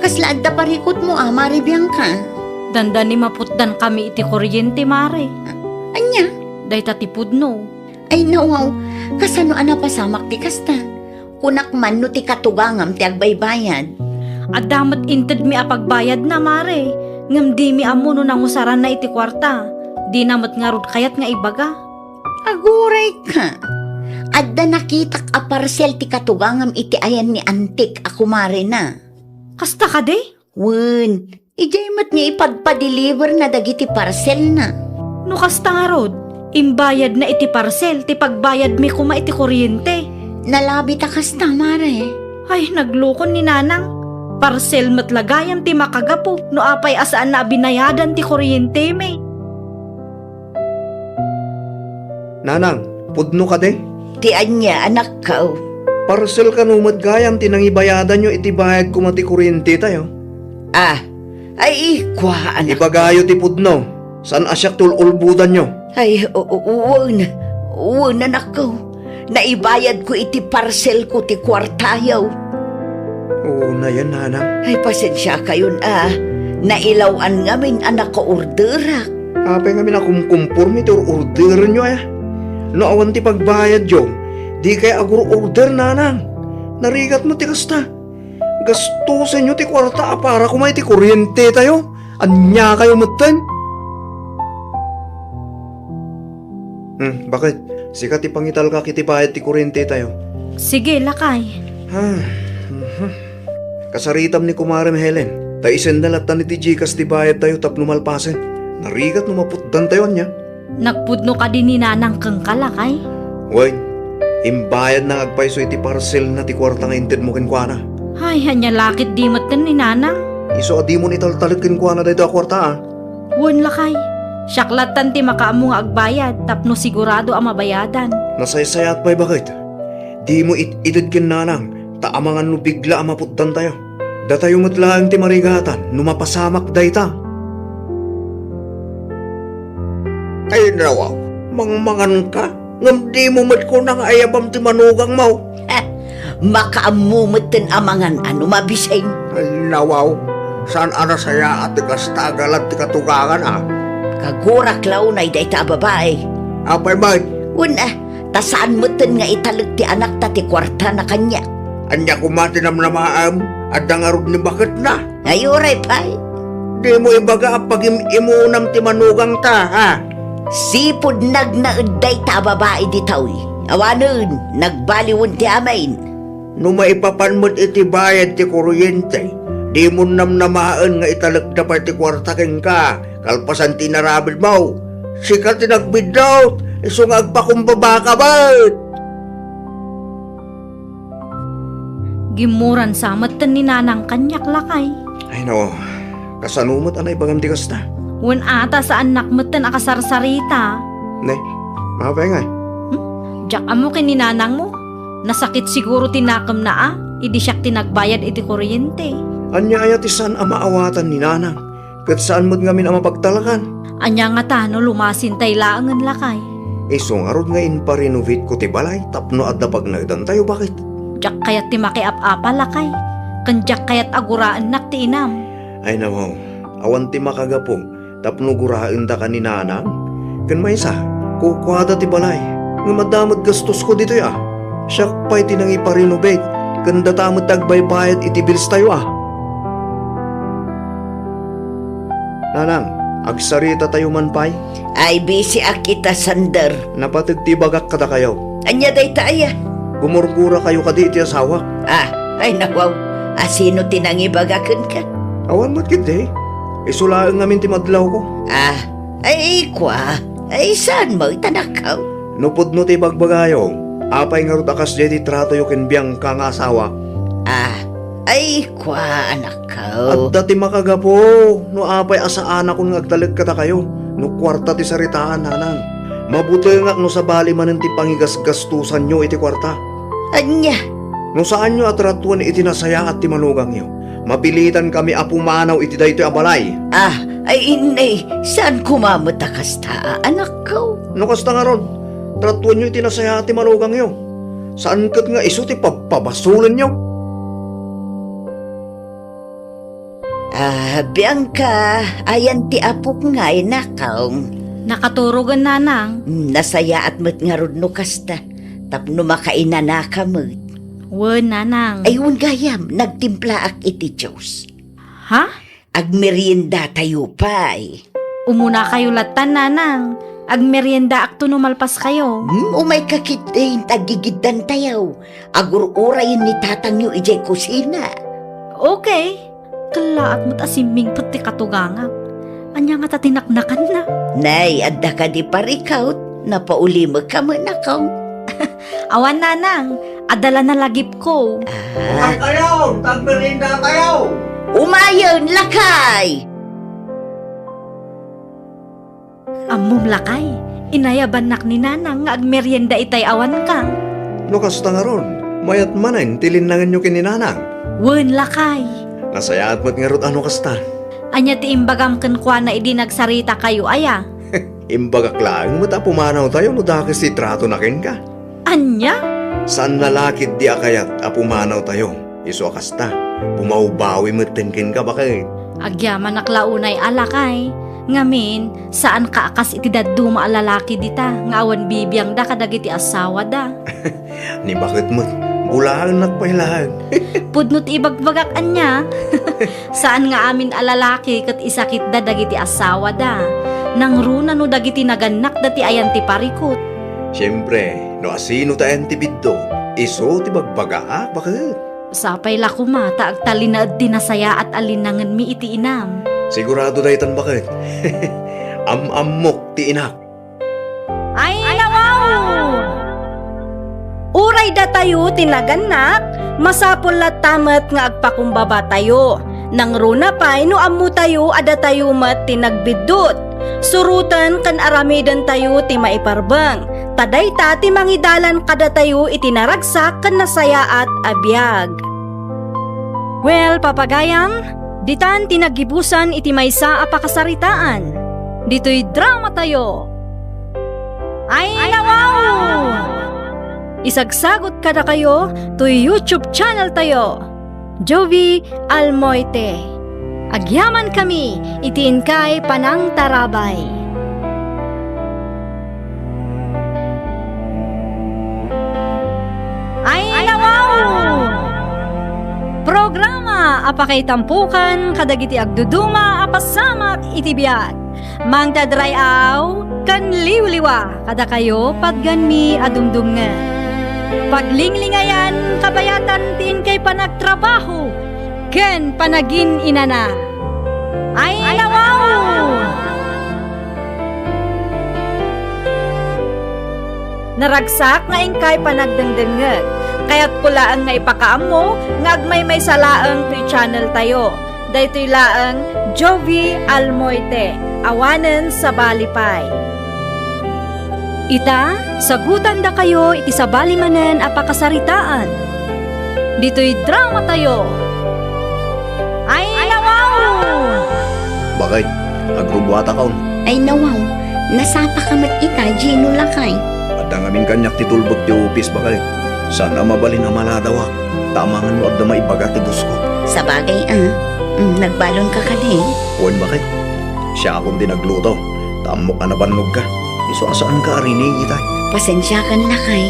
Kasla adda parikutmo a, Mare Bianca? Dandani maputdan kami iti kuryente, Mare. Ania? Dayta ti pudno. Ay, nawaw, kasano a napasamak ti kasta? Kunak man no ti katugangam ti agbaybayad. Adda met intedmi a pagbayadna, Mare, ngem dimi ammo no nangusaranna iti kuarta. Dina met ngarud kayat nga ibaga. Aguray ka. Adda nakitak a parsel ti katugangam iti ayan ni Antik a kumarena. Kasta kadi? Wen, idiay met nga ipagpadeliverna dagiti parselna. No kasta ngarud, imbayadna iti parsel ti pagbayadmi koma iti kuryente. Nalabi ta kasta, Mare. Ay, naglukon ni Nanang. Parsel met la gayam ti makagapu no apay a saanna a binayadan ti kuryentemi. Nanang, pudno kadi? Ti ania, anakko? Parsel kano met gayam ti nangibayadanyo iti bayad koma ti kuryente tayo? Ah, ay, kua, anak. Ibagayo ti pudno. Saan a siak ti ul-ulbodanyo? Ay, o-, o-, wen, wen, anakko. Naibayadko iti parselko ti kuartayo. Unayen, nanang. Ay, pasensiakayon a. Nailaw-an ngamin a nakaorderak. Apay ngamin a kumkumporme ti or-orderenyo, aya? No awan ti pagbayadyo, dikay agur-order, nanang. Narigat met ti kasta. Gastosenyo ti kuarta a para koma iti kuryente tayo. Ania kayo metten? Hmm, baket? Sika ti pangitalkak iti bayad ti kuryente tayo. Sige, lakay. Ah, mhm. Kasaritam ni Kumarem Helen, ta isenda lattan iti Gcash ti bayad tayo tapno malpasen. Narigat no maputdan tayo, ania? Nagpudno kadi ni Nanang kenka, lakay? Wen, imbayadna nga agpayso iti parselna ti kuarta nga intedmo kenkuana. Ay, ania la ket di metten ni Nanang? Isu a dimon italtalek kenkuana daytoy a kuarta, a? Wen, lakay. Siak lattan ti makaammo nga agbayad tapno sigurado a mabayadan. Nasaysayaat pay, baket. Dimo it-ited ken Nanang, ta amangan no bigla a maputdan tayo. Datayo met laeng ti marigatan no mapasamak dayta. Ay, nawaw. Mangmanganka? Ngem dimo met kuna nga ayabam ti manugangmo. Makaammo metten a mangan a no mabisin. Ay, nawaw. Saan a nasayaat ti kasta a galad ti katugangan, a? Kagurak la unay dayta a babai. Apay met? Wen, a, ta saan metten nga italek ti anakta ti kuartana kaniak. Ania koma ti namnamaem? Adda ngarud ni baketna? Ay, uray pay. Dimo ibaga a pagim-imunam ti manugangta, ha? Sipud nagnaed dayta a babai ditoy. Awanen, nagbaliwen ti amin. No maipapan met iti bayad ti kuryente, dimon namnamaen nga italekda pay ti kuarta kenka, kalpasan ti inaramidmo. Sika ti nagbiddut, isu nga agpakumbabaka met. Gimmuran sa metten ni Nanang kaniak, lakay. Ay, no. Kasano met a naibagam ti kasta? Wen, a, ta saannak metten a kasarsarita. Ne, mapay ngay? Hmm? Diak ammo ken ni Nanangmo. Nasakit siguro ti nakemna, a, idi siak ti nagbayad iti kuryente. Ania aya ti saan a maawatan ni Nanang? Ket saan met ngamin a mapagtalakan. Ania ngata no lumasintay laengen, lakay? Isu ngarud nga imparenovateko ti balay tapno adda pagnaedantayo, baket? Diak kayat ti makiap-apa, lakay. Ken diak kayat a guraennak ti inam. Ay, nawaw, awan ti makagapu tapno guraendaka ni Nanang? Ken maysa, kukuada ti balay. Ngem adda met gastosko ditoy, a. Siak pay ti nangiparenovate, ken data met ti agbaybayad iti billstayo, a. Nanang, agsaritatayo man pay? Ay, bisiak ita, Sander. Napateg ti ibagak kadakayo. Ania dayta aya? Gumurgurakayo kadi iti asawak. Ah, ay, nawaw. Asino ti nangibaga kenka? Awan met ketdi. Isu laeng ngamin ti madlawko. Ah, ay, kua. Ay, saan mo itanakkaw? No pudno ti ibagbagayo, apay ngarud a kasdiay ti tratoyo ken Bianca nga asawak? Ah, ay, kua, anakkaw. Adda ti makagapu no apay a saanakon nga agtalek kadakayo no kuarta ti saritaan, Nanang. Mabutengak no sabali manen ti pangigasgastosanyo iti kuarta. Ania? No saanyo a tratuen iti nasayaat ti manugangyo, mapilitankami a pumanaw iti daytoy a balay. Ah, ay, inay, saan koma met a kasta, a, anakko? No kasta ngarud, tratuenyo iti nasayaat ti manugangyo. Saan ket nga isu ti pabpabasolenyo. Ah, Bianca, ayan ti apok nga inakong. Nakaturogen, Nanang. Mm, nasayaat met ngarud no kasta, tapno makainanaka met. Wen, Nanang. Ay, wen gayam, nagtimplaak iti juice. Ha? Agmeriendatayo pay. Umunakayo lattan, Nanang. Agmeriendaakto no malpaskayo. Hmm, umayka ketdin, ta aggigiddantayo. Agur-urayen ni tatangyo idiay kusina. Okay. Kellaat met a simmingpet ti katugangak. Ania ngata ti naknakanna? Nay, adda kadi parikut? Napaulimekka met, nakong. Awan, Nanang. Adda la nalagipko. Ah. Umay kayo! Tagmerienda tayo! Umayen, lakay! Ammom, lakay, inayabannak ni Nanang nga agmerienda itay awanka. No kasta ngarud, mayat manen ti linnangenyo ken ni Nanang? Wen, lakay. Nasayaat met ngarud a no kasta. Ania ti imbagam kenkuana idi nagsaritakayo aya? Imbagak laeng met a pumanawtayo no dakes ti tratona kenka. Ania? Saan la ketdi a kayat a pumanawtayo. Isu a kasta, bumawbawi metten kenka, baket. Agyamanak la unay a lakay. Ngamin, saanka a kas iti dadduma a lalaki dita nga awan bibiangda kadagiti asawada. Ni baket met, bulaennak pay laeng. Pudno ti ibagbagak ania. Saan nga amin a lalaki ket isakitda dagiti asawada. Nangruna no dagiti nagannakda ti ayan ti parikut. Siempre, no asino ti ayan ti biddut, isu ti bagbagaak, baket. Sapay la koma ta agtalinaed ti nasayaat a linnangenmi iti inam. Sigurado daytan, baket. Am-ammok ti inak. Ay, nawaw! Uray datayo ti nagannak, masapul latta met nga agpakumbabatayo. Nangruna pay no ammotayo a datayo met ti nagbiddut. Suroten ken aramidentayo ti maiparbeng, ta dayta ti mangidalan kadatayo iti naragsak ken nasayaat a biag. Well, papagayam, ditan ti naggibusan iti maysa a pakasaritaan. Ditoy dramatayo. Ayna wow! Isagsagut kadakayo toy YouTube channel tayo, Jovie Almoite. Agyaman kami iti inkay panangtarabay. Ayna wow! Programa a pakaitampukan kadagiti agduduma a pasamak iti biag. Mangted ray-aw ken liwliwa kadakayo patgenmi a dumdumngeg. Paglinglingayan kabayatan ti inkay panagtrabaho ken panagin-inana. Ayna wow! Naragsak nga inkay panagdengdengngeg. Kayatko laeng nga ipakaammo nga agmaymaysa laeng toy channel tayo. Daytoy laeng Jovie Almoite, awanen sabali pay. Ita, sagutandakayo iti sabali manen a pakasaritaan. Ditoy drama tayo. Ayna wow! Bakay, agrubbuatakon. Ayna wow, nasapaka met ita, Gino lakay. Adda ngamin kaniak ti tulbek ti opis, bakay. Saan a mabalin a maladawak. Ta amangan no adda maibaga ti busko. Sabagay a, mm, nagbalonka kadi? Wen, bakay. Siakon ti nagluto. Ta ammok a nabannogka. Isu a saanka a rinig itay. Pasensiakan lakay.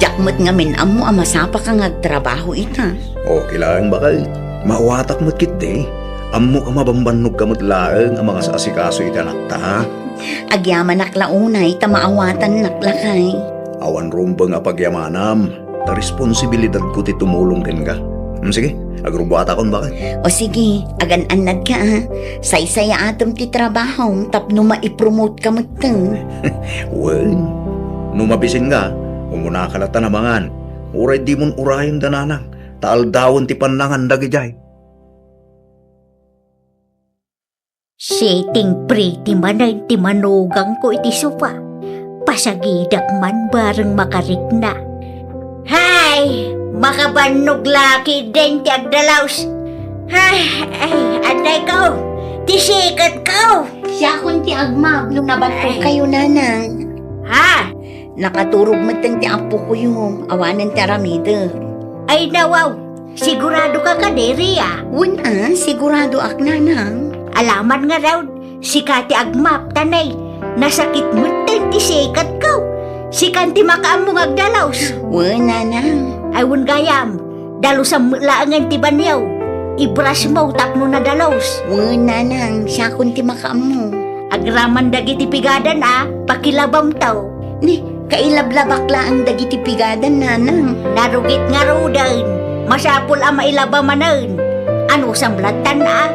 Diak met ngamin ammo a masapaka nga agtrabaho ita. Okay laeng, bakay. Maawatak met ketdi. Ammok a mabambannogka met laeng a mangas-asikaso iti anakta, ha? Agyamanak la unay ta maawatannak lakay. Awan rumbeng a pagyamanam. Ta responsibilidadko ti tumulong kenka. Hmm, sige, agrubbuatakon, bakay. O sige, agan-annadka a. Saysayaatem ti trabahom tapno maipromote ka metten. Wen, no mabisinka, umunaka latta a mangan. Uray dimon urayen da nanang, ta aldawen ti pannangan dagidiay. Sitting pretty manen ti manugangko iti sofa. Pasagidak man bareng makarikna. Hay! Makabannog la ketdin ti agdalaws. Hay! Ay, adayko! Ti siketko! Siakon ti agmap no nabannogkayo, nanang. Ha? Nakaturog metten ti apokoyo, awanen ti aramidek. Ayna wow! Siguradoka kadi, Ria? Wen a, siguradoak, nanang. Alaman ngarud, sika ti agmap, ta nay, nasakit metten ti siketko. Sikan ti makaammo nga agdalaws. Wen, nanang. Ay, wen gayam, dalusam met laengen ti banio. I-brush mo tapno nadalus. Wen, nanang, siakon ti makaammo. Agraman dagiti pigadan a pakilabamto. Ni, kailablabak laeng dagiti pigadan, nanang. Narugit ngaruden, masapul a mailaba manen. Anusam lattan a?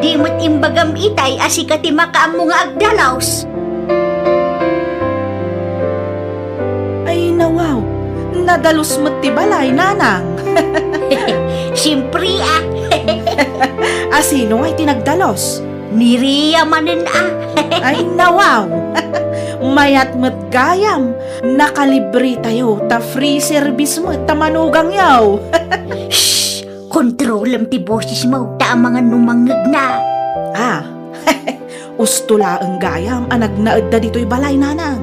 Di met imbagam itay a sika ti makaammo nga agdalus. Ayna wow, nadalus met ti balay, nanang. Siempre a. A sino ngay ti nagdalus? Ni Ria manen a. Ayna wow. Mayat met gayam. Nakalibretayo ta free service met ta manugangyo. Shh! Kontrolem ti bosesmo, ta amangan no mangngegna. Ah, usto laeng gayam a nagnaedda ditoy balay, nanang.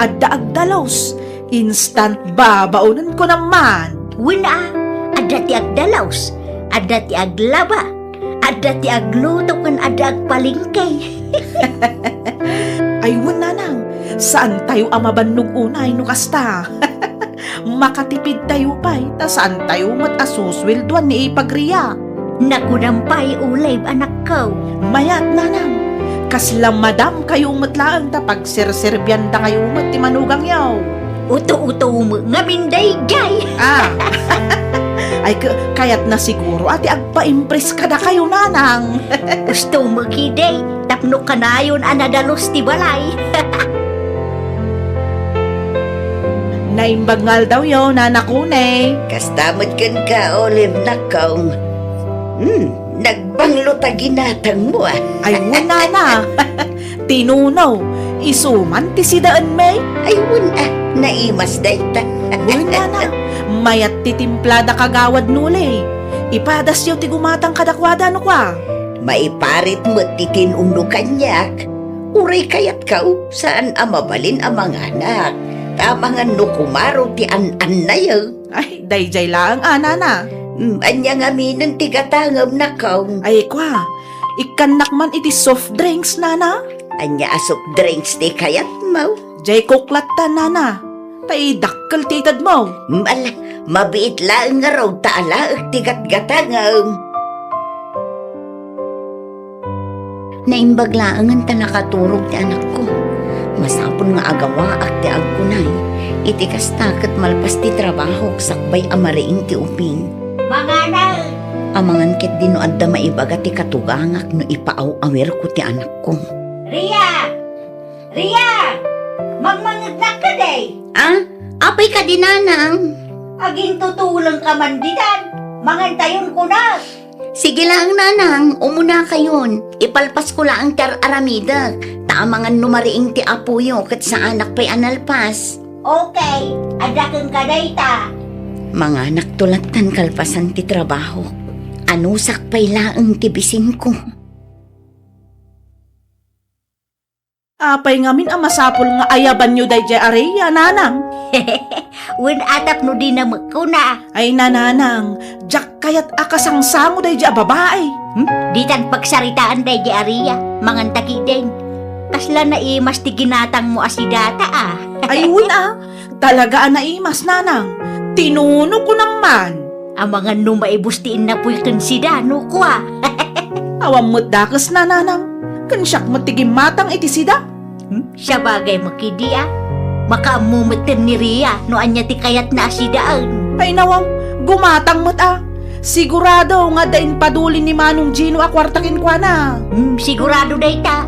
Adda agdalus, instant babaonenko man. Wen a, adda ti agdalus, adda ti aglaba, adda ti agluto ken adda agpalengke. Ay, wen, nanang, saantayo a mabannog unay no kasta. Makatipidtayo pay, ta saantayo met a susueldoan ni Ipag Ria. Nakunam pay, Olive, anakko. Mayat, nanang. Kasla madamkayo met laeng ta pagserserbiandakayo met ti manugangyo. Uto-uto met ngamin daydiay. Ah. Ay, ka-, kayatna siguro a ti agpaimpress kadakayo, nanang. Usto met ketdi. Tapno kanayon a nadalus ti balay. Naimbag nga aldawyo, Nana Kune. Kasta met kenka, Olive, nakkaw. Hmm, nagbanglo ta ginatangmo, a. Ay, wen, Nana. Tinunaw, isu man ti sidaenmi. Ay, wen, a, naimas dayta. Wen, Nana. Mayat ti timplada kagawad nuli. Ipadasyo ti gumatang kadakuada no kua. Maiparit met ti tin-uno kaniak. Uray kayatko, saan a mabalin a manganak. Ta amangan no kumaro ti an-annayo. Ay, daydiay laeng a, nana. Mm, ania ngaminen ti gatangem, nakong? Ay, kua, ikkannak man iti soft drinks, nana. Ania a soft drinks ti kayatmo? Diay Coke latta, nana. Ta idakkel ti itedmo. Mm, ala, mabiit laeng ngarud ta alaek ti gatgatangem. Naimbag laengen ta nakaturog ti anakko. Masapul nga agawaak ti agkunay. Iti kasta ket malpas ti trabahok sakbay a mariing ti ubing. Manganay! Amangan ketdi no adda maibaga ti katugangak no ipaaw-awirko ti anakko. Ria! Ria! Mangmangegnak kadi? Ah? Apay kadi, nanang? Agintutulengka man ditan. Mangantayon kunak. Sige laeng, nanang, umunakayon. Ipalpasko laeng ti ar-aramidek, ta amangan no mariing ti apoyo ket saanak pay a nalpas. Okay, adda kenka dayta. Manganakto lattan kalpasan ti trabaho. Anusak pay laeng ti bisingko. Apay ngamin a masapul nga ayabanyo daydiay a Ria, nanang? Wen a tapno dina met kuna. Ay, nanang, diak kayat a kasangsango daydiay a babai. Hmm? Ditan pagsaritaan daydiay a Ria, manganta ketdin. Kasla naimas ti ginatangmo a sidata, a. Ay, wen a. Talaga a naimas, nanang. Tinuno kunam man. Amangan no maibus ti innapoy ken sida, no kua. Awan met dakesna, nanang. Ken siak met ti gimmatang iti sida. Hmm? Sabagay met ketdi, a. Makaammo metten ni Ria no ania ti kayatna a sidaen. Ay, nawaw, gumatang met, a. Sigurado nga adda impadulin ni Manong Gino a kuarta kenkuana. Hmm, sigurado dayta.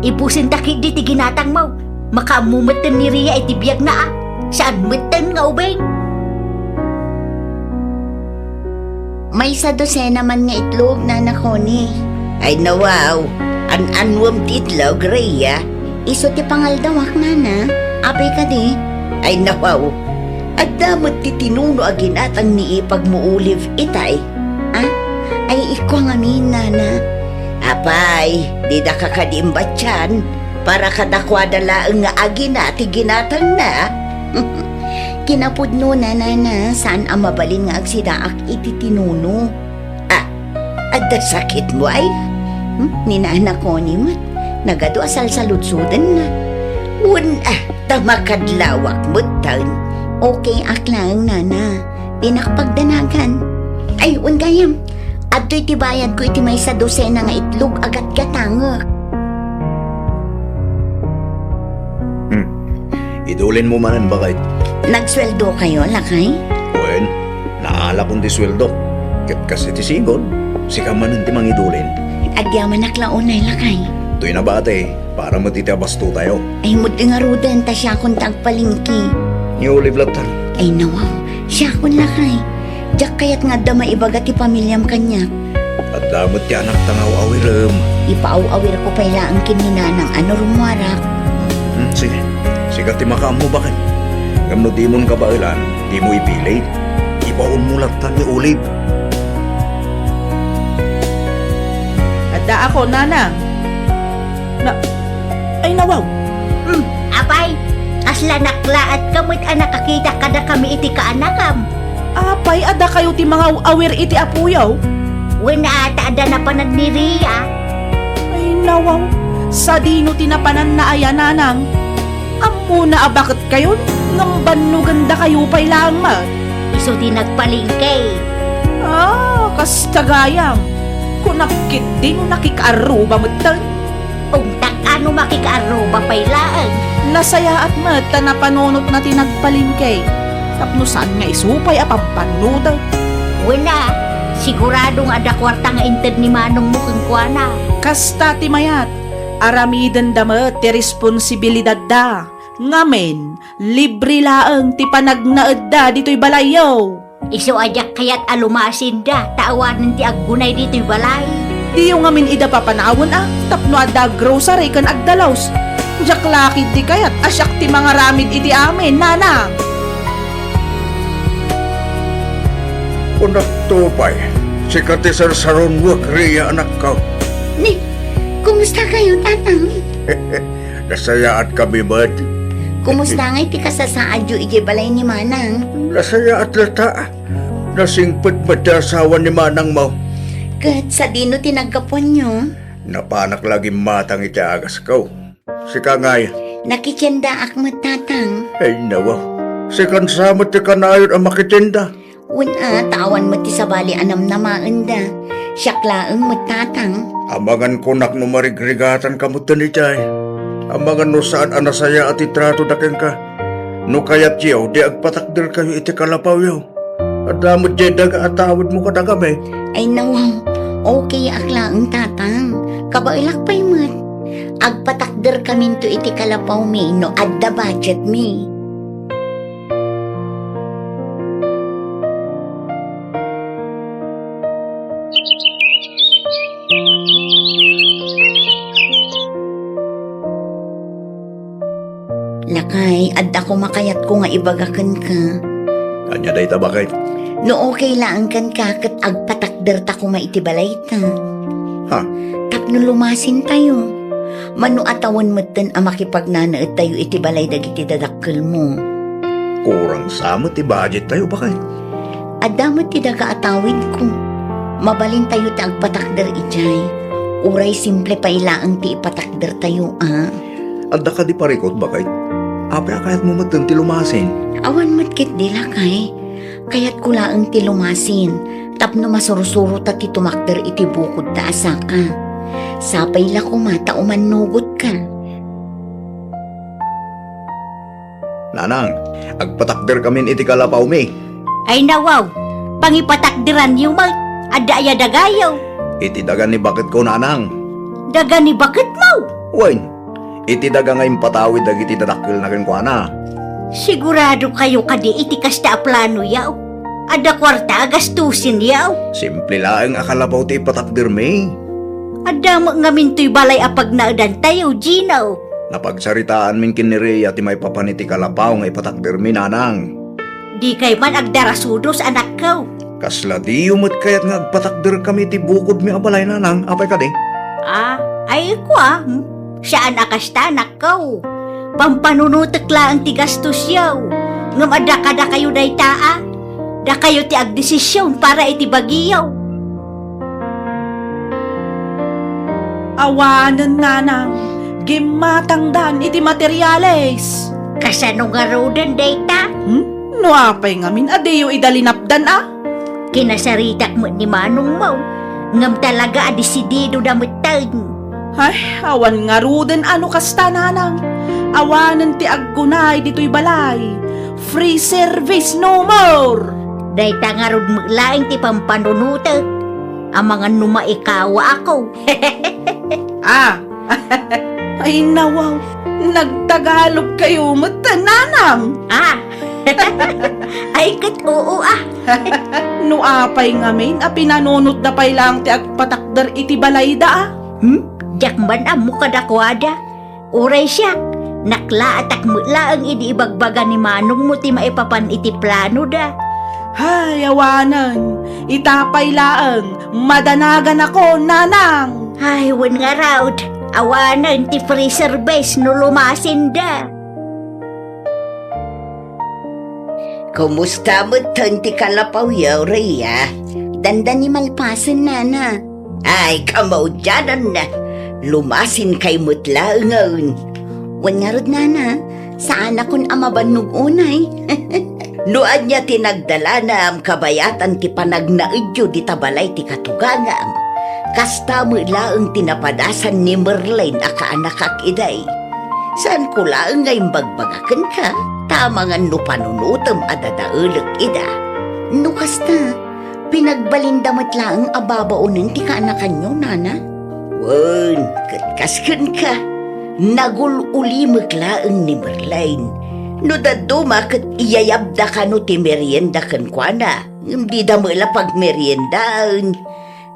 Ibusenta ketdi ti ginatangmo. Makaammo metten ni Ria iti biagna, a. Saan metten nga ubing? Maysa dosena man nga itlog, Nana Connie. Ay, nawaw. An-anwem ti itlog, Ria. Isu ti pangaldawak, Nana. Apay kadi? Ay, nawaw. Adda met ti tinuno a ginatang ni ipagmo Olive itay. Ah? Ay, ikkua ngamin, Nana. Apay, didaka kadi imbatian? Para kadakuada laeng nga agina ti ginatangna. Kinapudnona, Nana, saan a mabalin nga agsidaak iti tinuno. Ah, adda sakitmo, ay? Hmm? Ni Nana Connie met, nagadu a salsaludsodenna. Wen, ah, ta makadlawak metten. Okay ak laeng, Nana. Dinak pagdanagan. Ay, wen gayam. Adtoy ti bayadko iti maysa dosena nga itlog a gatgatangek. Hmm. Idulinmo manen, baket. Nagsueldokayo, lakay? Wen, naalakon ti sueldo. Ket kas iti sigud, sika manen ti mangidulin. Agyamanak la unay, lakay. Toy nabati, para met iti abastotayo. Ay, met ngaruden ta siakon ti agpalengke. Ni Olive latta. Ay, nawaw. Siakon, lakay. Diak kayat nga adda maibaga ti familiam kaniak. Adda met ti anakta nga aw-awirem. Ipaaw-awirko pay laeng ken ni Nanang a no rummuarak. Hmm, sige. Sika ti makaammo, baket. Ngem no dimon kabaelan, dimo ipilit. Ibaonmo latta ni Olive. Adda ako, Nanang. Na, ay, nawaw. Hmm. Apay, kasla naklaatka met a nakakita kadakami iti kaanakam. Apay a dakayo ti mangaw-awir iti apoyo? Wen a, ta adda napanan ni Ria. Ay, nawaw. Sadino ti napananna aya, Nanang? Ammona a baketkayon, ngem bannogandakayo pay laeng met. Isu ti nagpalengke. Ah, kasta gayam. Kunak ketdi no nakikaarruba metten. Ungtak a no makikaarruba pay laeng. Nasayaat met ta napanunotna ti nagpalengke. Tapno saan nga isu pay a pampannutek. Wen a, sigurado nga adda kuarta nga inted ni manongmo kenkuana. Kasta ti mayat. Aramidenda met ti responsibilidadda. Ngamin, libre laeng ti panagnaedda ditoy balayyo. Isu a diak kayat a lumasinda, ta awanen ti aggunay ditoy balay. Diyo ngamin ida papanawen a, tapno adda aggrocery ken agdalus. Diak la ketdi kayat a siak ti mangaramid iti amin, Nana. Kunakto pay, sika ti sarsaronwek, Ria, anakko. Ni, kumusta kayo, Tatang? Nasayaatkami met. Kumusta ngay ti kasasaadyo idiay balay ni Manang? Nasayaat latta. Nasingpet met ti asawa ni Manangmo. Ket sadino ti naggapuanyo? Napanak la gimmatang iti agasko. Sika ngay? Nakitiendaak met, Tatang. Ay, nawa. Sikan sa met ti kanayon a makitienda. Wen a, ta awan met ti sabali a namnamaenda. Siak laeng met, Tatang. Amangan kunak no marigrigatanka metten idiay. Amangan no saan a nasayaat ti tratoda kenka. No kayatyo, di agpatakderkayo iti kalapawyo. Adda met diay daga a tawidmo kadakami. Ay, nawaw. Okay ak laeng, Tatang. Kabaelak pay met. Agpatakderkaminto iti kalapawmi no adda budgetmi. Lakay, adda koma kayatko nga ibaga kenka. Ania dayta, baket? No okay laeng kenka, ket agpatakderta koma iti balayta. Ha? Tapno lumasintayo. Mano a tawen metten a makipagnanaedtayo iti balay dagiti dadakkelmo. Kurang sa met ti budgettayo, baket. Adda met ti daga a tawidko. Mabalintayo ti agpatakder idiay. Uray simple pay laeng ti ipatakdertayo, a. Adda kadi parikut, baket? Apay a kayatmo metten ti lumasin? Awan met ketdi, lakay. Kayatko laeng ti lumasin, tapno masursuro ta ti tumakder iti bukod ta a saka. Sapay la koma ta umannugotka. Nanang, agpatakderkamin iti kalapawmi. Ay, nawaw, pangipatakderanyo met, adda aya dagayo? Iti daga ni baketko, nanang. Daga ni baketmo? Wen, iti daga nga impatawid dagiti dadakkelna kenkuana. Siguradokayo kadi iti kasta a planoyo? Adda kuarta a gastusenyo? Simple laeng a kalapaw ti ipatakdermi. Adda met ngamin toy balay a pagnaedantayo, Gino. Napagsaritaanmin ken ni Rhea ti maipapan iti kalapaw nga ipatakdermi, nanang. Dikay man agdarasudos, anakko. Kasla diyo met kayat nga agpatakderkami iti bukodmi a balay, nanang, apay kadi? Ah, ay, kua, hmm? Saan a kasta, anakko. Pampanunotek laeng ti gastosyo. Ngem adda kadakayo dayta, a. Dakayo ti agdesision para iti bagiyo. Awanen, nanang, gimmatangdan iti materiales. Kasano ngaruden dayta? Hmm? No apay ngamin a diyo ida linapdan, a? Kinasaritak met ni manongmo, ngem talaga a desididoda metten. Ay, awan ngaruden a no kasta, nanang. Awanen ti aggunay ditoy balay. Free service no more! Dayta ngarud met laeng ti pampanunotek. Amangan no maikawaak. Ah, ay, nawaw, nagtagalogkayo met, nanang. Ah, ay, ket oo, ah. No apay ngamin a pinanunotda pay laeng ti agpatakder iti balayda, a? Hmm? Diak man ammo kadakuada. Uray siak, naklaatak met laeng idi ibagbaga ni manongmo ti maipapan iti planoda. Hay, awanen, ita pay laeng, madanaganakon, nanang. Ay, wen ngarud, awanen ti free service no lumasinda. Kumusta metten ti kalapawyo, Rhea? Dandani malpasen, nana. Ay, kamaudiananna, lumasinkay met laengen. Wen ngarud, nana, saanakon a mabannog unay. No ania ti nagdalanam kabayatan ti panagnaedyo dita balay ti katugangam, kasta met laeng ti napadasan ni Merlin a kaanakak idiay. Saanko laeng nga imbagbaga kenka, ta amangan no panunotem a dadaelek ida. No kasta, pinagbalinda met laeng a babaonen ti kaanakanyo, nana? Wen, ket kas kenka, nagul-ulimek laeng ni Merlin. No dadduma ket iyayabda kano ti merienda kenkuana, ngem dida met la pagmeriendaen.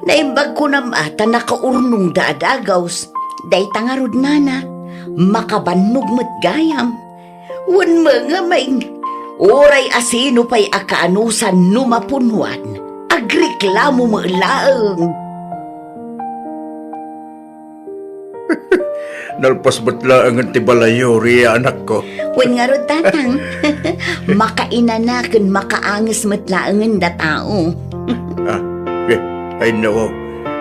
Naimbag kunam a ta nakaurnongda a dagus. Dayta ngarud, nana, makabannog met gayam. Wen mengemen, uray a sino pay a kaanusan no mapunuan, agreklamo met laeng. Nalpas met laengen ti balayyo, Ria, anakko. Wen ngarud, Tatang. Makainana ken makaanges met laengen da tao. Ah, eh, ay, nao.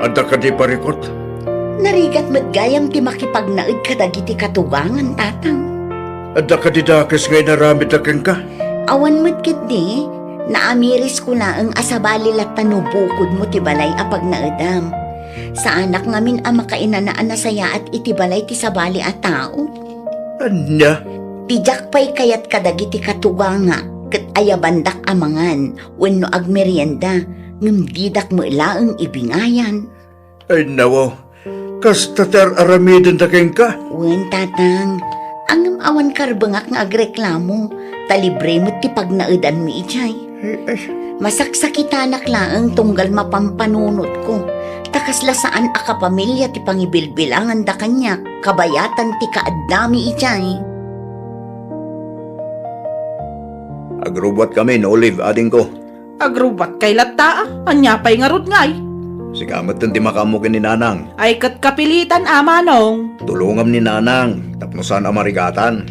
Adda kadi parikut? Narigat met gayam ti makipagnaed kadagiti katugangan, Tatang. Adda kadi dakes nga inaramidda kenka? Awan met ketdi, naamirisko laeng a sabali latta no bukodmo ti balay a pagnaedam. Saanak ngamin a makainana a nasayaat iti balay ti sabali a tao. Ania? Ti diak pay kayat kadagiti katugangak ket ayabandak a mangan wenno agmerienda, ngem didak met laeng ibingayan. Ay, nao. Kasta ti ar-aramidenda kenka? Wen, Tatang. Ngem awan karbengak nga agreklamo, ta libre met ti pagnaedanmi idiay. Ay, ay. Masaksakitanak laeng tunggal mapampanunotko, ta kasla saan a kapamilya ti pangibilbilanganda kaniak, kabayatan ti kaaddami idiay. Agrubbuatkami, Olive, adingko. Agrubbuatkay latta, a? Ania pay ngarud ngay? Sika metten ti makaammo ken ni Nanang. Ay, ket kapilitan a, Manong. Tulongam ni Nanang tapno saan a marigatan.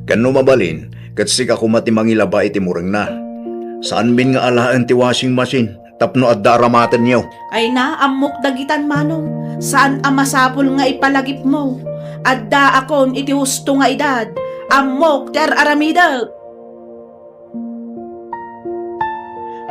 Ken no mabalin, ket sika koma ti mangilaba iti murengna. Saanmin nga alaen ti washing machine tapno adda aramatenyo. Ay na, ammok dagitan, Manong. Saan a masapul nga ipalagipmo. Addaakon iti husto nga edad. Ammok ti ar-aramidek.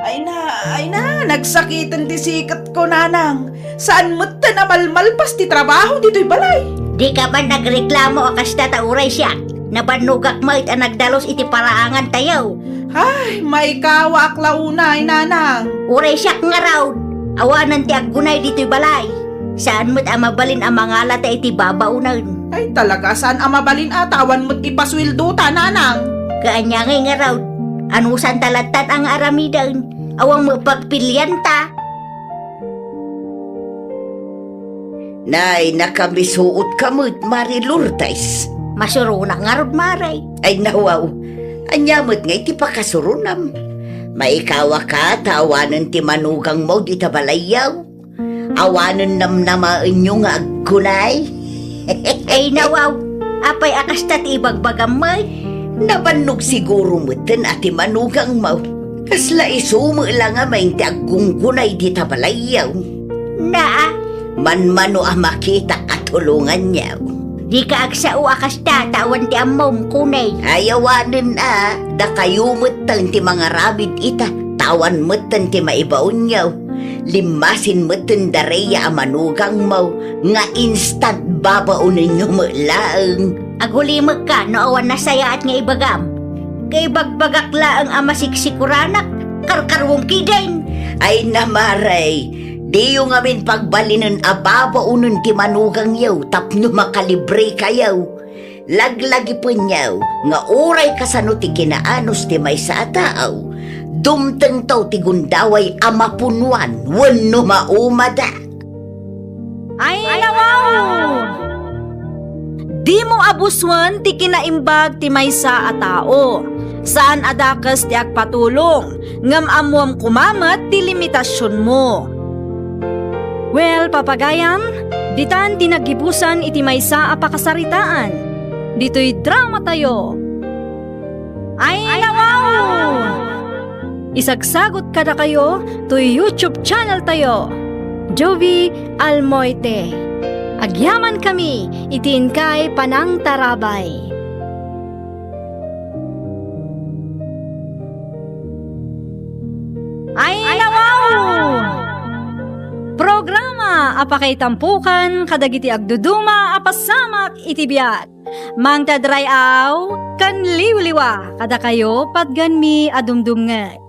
Ay na, ay na, nagsakiten ti siketko, Nanang. Saan metten a malmalpas ti trabaho ditoy balay. Dika man nagreklamo a kasta ta uray siak. Nabannogak met a nagdalus iti paraangantayo. Ay, maikawaak la unay, Nanang. Uray siak ngarud, awanen ti aggunay ditoy balay. Saan met a mabalin a mangalata iti babaonen. Ay, talaga, saan a mabalin a ta awan met ipasueldota, Nanang. Kaanya ngay ngarud, anusanta lattan a nga aramiden, awan met pagpilianta. Nay, nakamisuotka met, Mari Lourdes. Masuronak ngarud, Mare. Ay, nawaw. Ania met ngay ti pakasuronam? Maikawaka ta awanen ti manugangmo dita balayyo. Awanen namnamaenyo nga aggunay. Ay, nawaw. Apay a kasta ti ibagbagam met? Nabannog siguro metten a ti manugangmo. Kasla isu met la ngamin ti aggunggunay dita balayyo. Naa. Manmano a makitak a tulonganyo. Dika agsao a kasta ta awan ti ammom, kunay. Ay, awanen a, dakayo metten ti mangaramid ita, ta awan metten ti maibaonyo. Limmasin metten da Rhea a manugangmo nga instant babaonenyo met laeng. Agulimekka no awan nasayaat nga ibagam. Kaibagbagak laeng a masiksikoranak, karkarwom kidin. Ay, Mare, diyo ngamin pagbalinen a babaonen ti manugangyo tapno makalibrekayo. Laglagipenyo nga uray kasano ti kinaanus ti maysa a tao, dumtengto ti gundaway a mapunuan wenno maumada. Ay, nawaw! Dimo abusen ti kinaimbag ti maysa a tao. Saan a dakes ti agpatulong, ngem ammoam koma met ti limitasionmo. Well, papagayam, ditan ti naggibusan iti maysa a pakasaritaan. Ditoy dramatayo. Ay, nawaw! Isagsagut kadakayo toy YouTube channel tayo, Jovi Almoite. Agyamankami iti inkay panangtarabay. Ay, nawaw! Programa a pakaitampokan kadagiti agduduma a pasamak iti biag. Mangted ray-aw ken liwliwa kadakayo patgenmi a dumdumngeg.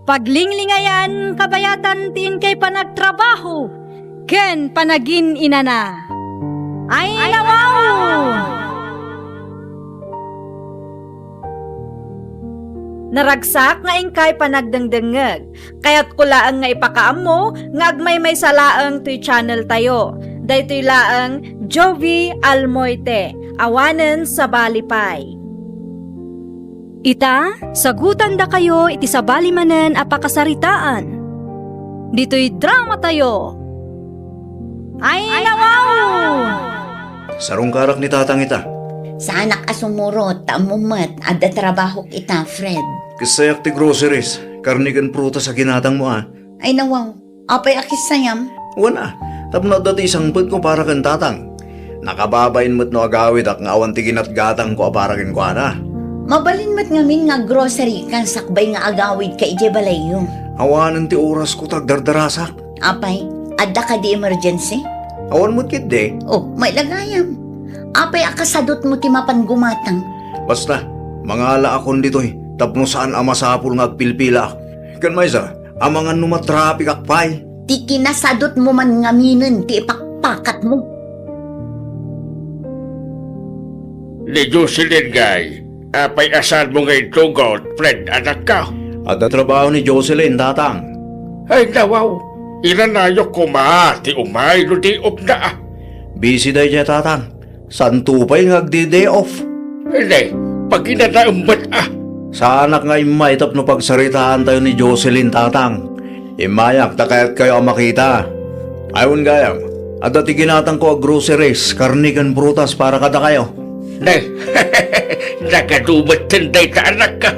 Paglinglingayan kabayatan ti inkay panagtrabaho ken panagin-inana. Ay, nawaw! Naragsak nga inkay panagdengdengngeg. Kayatko laeng nga ipakaammo nga agmaymaysa laeng toy channel tayo. Daytoy laeng Jovi Almoite, awanen sabali pay. Ita, sagutandakayo iti sabali manen a pakasaritaan. Ditoy drama tayo. Ay, nawaw! Sarungkarak ni Tatang ita. Saanak a sumurot, ta ammom met, adda trabahok ita, Fred. Kessayak ti groceries, karne ken prutas a ginatangmo, a. Ay, nawaw. Apay a kessayam? Wen a, tapno adda ti isangpetko para ken Tatang. Nakababain met no agawidak nga awan ti ginatgatangko a para kenkuana. Mabalin met ngamin nga aggrocery ka sakbay nga agawidka idiay balayyo. Awanen ti orasko ta agdardarasak. Apay, adda kadi emergency? Awan met ketdi. Oh, mailagayam. Apay a kasadutmo ti mapan gumatang? Basta, mangalaakon ditoy tapno saan a masapul nga agpilpilaak. Ken maysa, amangan no matrapikak pay. Ti kinasadutmo man ngaminen ti ipakpakatmo. Ni Jocelyn ngay, apay a saanmo nga intugot, Fred, anakko? Adda trabaho ni Jocelyn, Tatang. Ay, nawaw. Inanayok koma ti umay no di umna. Busy daydiay, Tatang. Santo pay nga agdi-day off. Nay, paginanaem met a. Saanak nga immay tapno pagsaritaantayo ni Jocelyn, Tatang. Immayak ta kayatkayo a makita. Ay, wen gayam, adda ti ginatangko a groceries, karne ken prutas para kadakayo. Nay, nagadu metten dayta, anakko.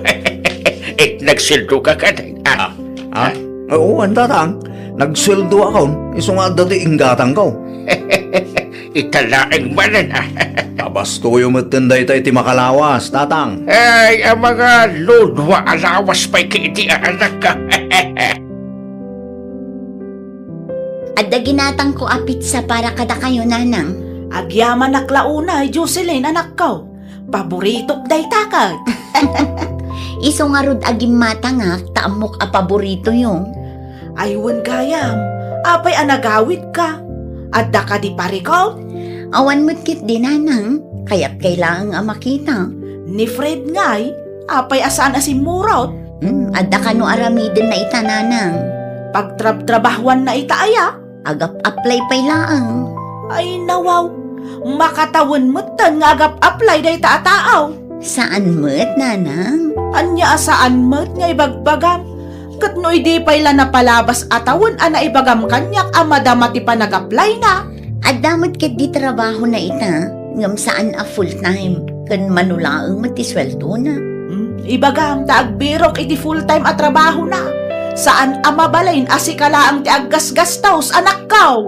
Eh, nagsueldoka kadi? Ah. Ah? Ah, wen, Tatang. Nagsueldoakon, isu nga adda ti inggatangko. Ita laeng manen, a. Abastoyo metten dayta iti makalawas, Tatang. Ay, a, mangaludwa a lawas pay ketdi, anakko. Adda ginatangko a pizza para kadakayo, Nanang. Agyamanak la unay, Jocelyn, anakko. Paboritok dayta ket. Isu ngarud a gimmatangak ta ammok a paboritoyo. Ay, wen gayam, apay a nagawidka? Adda kadi parikut? Awan met ketdi, Nanang. Kayatkay laeng a makita. Ni Fred ngay, apay a saan a simmurot? Hmm, adda kano aramidenna ita, Nanang. Pagtrabtrabahuanna ita aya? Agap-apply pay laeng. Ay, nawaw. Makatawen metten nga agap-apply dayta a tao. Saan met, Nanang? Ania a saan met nga ibagbagam? Ket no idi pay la napalabas a tawen a naibagam kaniak a madama ti panag-applyna? Adda met ketdi trabahona ita, ngem saan a full-time, ken mano laeng met ti sueldona. Hmm, ibagam ta agbirok iti full-time a trabahona. Saan a mabalin a sika laeng ti aggasgastos, anakko!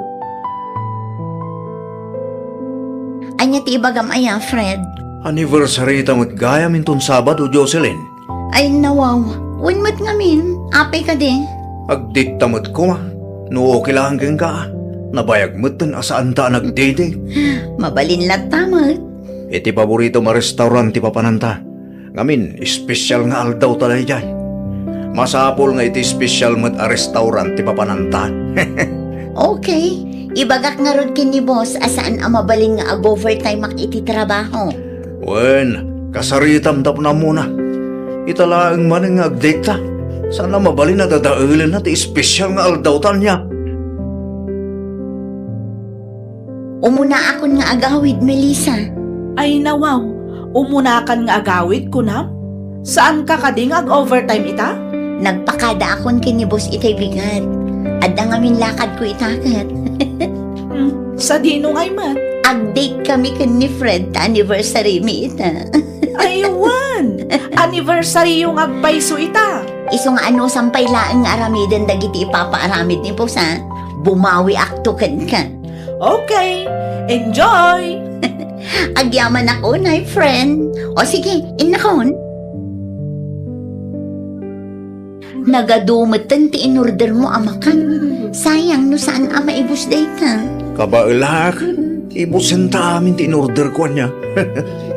Ania ti ibagam aya, Fred? Anniversary ta met gayam inton Sabado, Jocelyn. Ay, nawaw. Wen met ngamin, apay kadi? Agdate ta met koma. No okay laeng kenka, nabayag metten a saanta a nagdate. Mabalin latta met. Iti paboritom a restaurant ti papananta. Ngamin, espesyal nga aldaw ta daydiay. Masapul nga iti espesyal met a restaurant ti papananta. Okay. Ibagak ngarud ken ni boss a saan a mabalin nga ag-overtime-ak iti trabaho. Wen, kasaritam tapno ammona. Ita laeng manen nga agdate ta. Saan a mabalin a dadaelenna ti espesyal nga aldaw ta ania. Umunaakon nga agawid, Melissa. Ay, nawaw. Umunakan nga agawid, kunam? Saanka kadi nga ag-overtime ita? Nagpakadaakon ken ni boss itay bigat. Adda ngamin lakadko ita ket. Hmm, sadino ngay met? Ag-date kami ken ni Fred ta anniversary mi ita. Ay, wen! Anniversary-yo nga agpayso ita. Isu nga anusam pay laeng nga aramiden dagiti ipapaaramid ni boss, a. Bumawiakto kenka. Okay, enjoy! Agyamanak unay, friend. O sige, innakon. Nagadu metten ti inordermo a makan. Sayang no saan a maibus dayta. Kabaelak, ibusenta amin ti inorderko ania.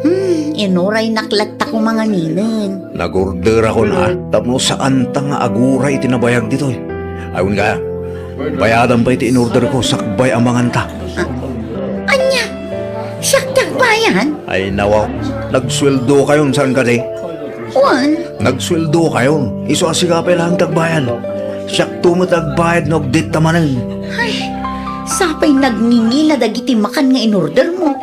Hmm, inuraynak latta koma nganinen. Nag-orderakon a, tapno saanta nga aguray iti nabayag ditoy. Ay, wen gayam, bayadam pay ti inorderko sakbay a manganta. Ah, ania? Siak ti agbayad? Ay, nawaw. Nagsueldokayon, saan kadi? Wen. Nagsueldokayon. Isu a sika pay laeng ti agbayad. Siakto met agbayad no agdate ta manen. Ay, sapay nagngingina dagiti makan nga inordermo.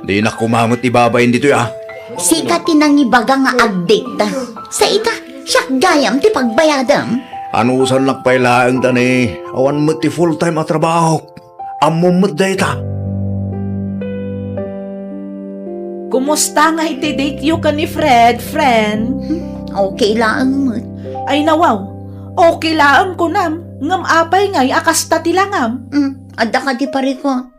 Dinak koma met ibabain ditoy, a. Sika ti nangibaga nga agdate ta. Sa ita, siak gayam ti pagbayadam. Anusannak pay laeng ta ni, awan met ti full-time a trabahok. Ammom met dayta. Kumusta ngay ti date yo ken ni Fred, friend? Hmm, okay laeng met. Ay, nawaw. Okay laeng kunam, ngem apay ngay a kasta ti langam? Hmm, adda kadi parikut?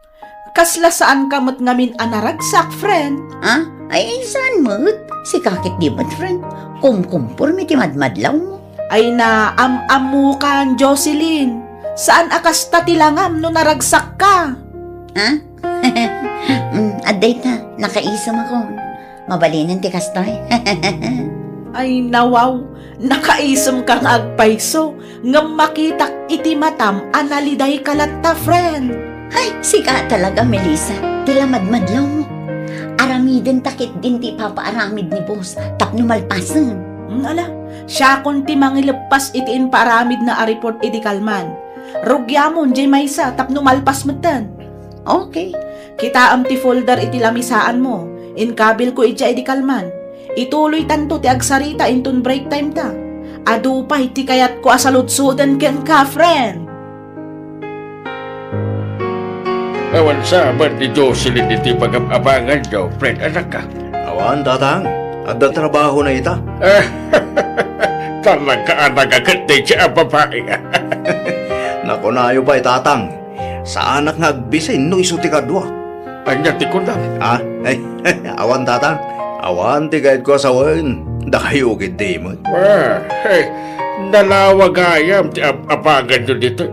Kasla saanka met ngamin a naragsak, friend? Ha? Ay, saan met? Sika ketdi met, friend. Kumkumporme ti madmadlawmo. Ay, naam-ammokan, Jocelyn. Saan a kasta ti langam no naragsakka? Ha? Mm, adda ita, nakaisem ako. Mabalinen ti kastoy. Ay, nawaw, nakaisemka nga agpayso, ngem makitak iti matam a nalidayka latta, friend. Ay, sika talaga, Melissa, ti lamadmadlawmo. Aramidenta ketdin ti ipapaaramid ni boss tapno malpasen. Hmm, ala, siakon ti mangileppas iti impaaramidna a report idi kalman. Rugiamon diay maysa tapno malpas metten. Okay. Kitaem ti folder iti lamisaanmo. Inkabilko idiay idi kalman. Ituloytanto ti agsarita inton break time ta. Adu pay ti kayatko a saludsoden kenka, friend. Awan sa met ni Jocelyn iti pagab-abanganyo, friend, anakka? Awan, tatang. Adda trabahona ita. Talaga a nagaget dayta a babai. Nakunayo pay, tatang. Saanak nga agbisin no isu ti kadua. Ania ti kunam? Ha? Ay, awan, tatang. Awan ti kayatko a sawen. Dakayo ketdi met. Ah, eh, nalawa gayam ti ab-abanganyo ditoy.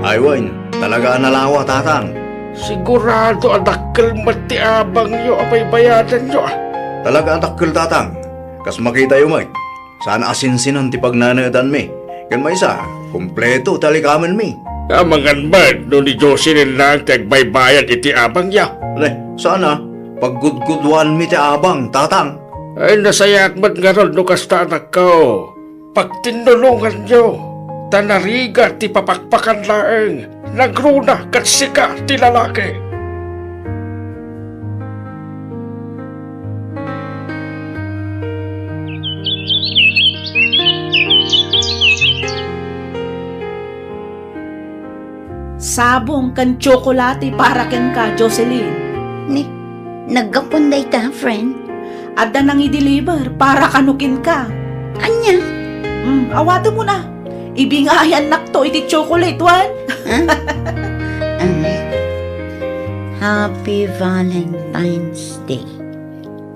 Ay wen, talaga a nalawa, tatang. Sigurado a dakkel met ti abangyo a baybayadanyo, ah. Talaga a dakkel, tatang. Kas makitayo met, saan a sinsinan ti pagnanaedanmi. Ken maysa, kompleto ti alikamenmi. Amangan met no ni Jocelyn laeng ti agbaybayad iti abangyo. Ne, saan a, paggudguduanmi ti abang, tatang. Ay, nasayaat met ngarud no kasta, anakko. Pagtinnulonganyo, ta narigat ti papakpakan laeng, nagruna ket sika ti lalaki. Sabong ken tsokolate para kenka, Jocelyn. Ni, naggapuan dayta, friend? Adda nangi-deliver para kano kenka. Ania? Hmm, awatemon a. Ibingayannakto iti chocolate, wen? Huh? Ah. Happy Valentine's Day.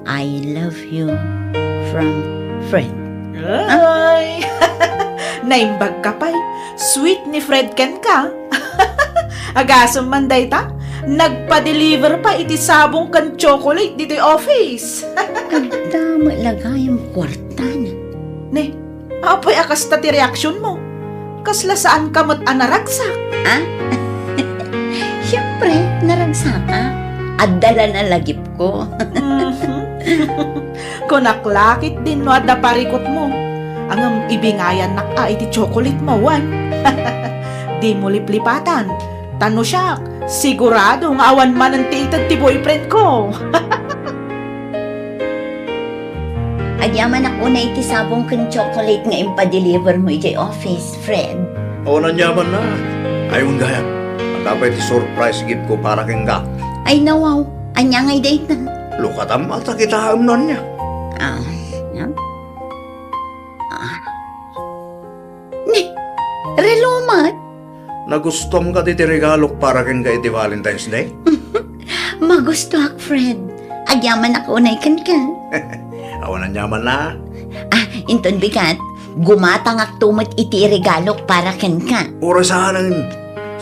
I love you from friend. Ay! Naimbag ka pay. Sweet ni Fred kenka. Agasem man dayta, nagpa-deliver pa iti sabong ken chocolate ditoy office. Agdama lagayam kuartana. Ne, apay a kasta ti reaksionmo? Kasla saanka met a naragsak? Ah? Siempre, naragsaka. Adda la nalagipko. Mhm. Kunak la ketdin no adda parikutmo. Ngem ibingayannak a iti chocolate mo, wen? Dimo liplipatan. Ta no siak, sigurado nga awan manen ti ited ti boyfriendko. Agyamanak unay iti sabong ken chocolate nga impa-deliver mo idiay office, Fred. O, aniamanna. Ay, wen gayam. Adda pay ti surprise gift ko para kenka. Ay, nawaw. Ania ngay dayta? Lukatam a ta kitaem no ania. Ah, no? Ah. Ni, relo met? Nagustuam kadi ti regalok para kenka iti Valentine's Day? Magustuak, Fred. Agyamanak unay kenka. Awan aniamanna. Ah, inton bigat, gumatangakto met iti regalok para kenka. Uray saanen.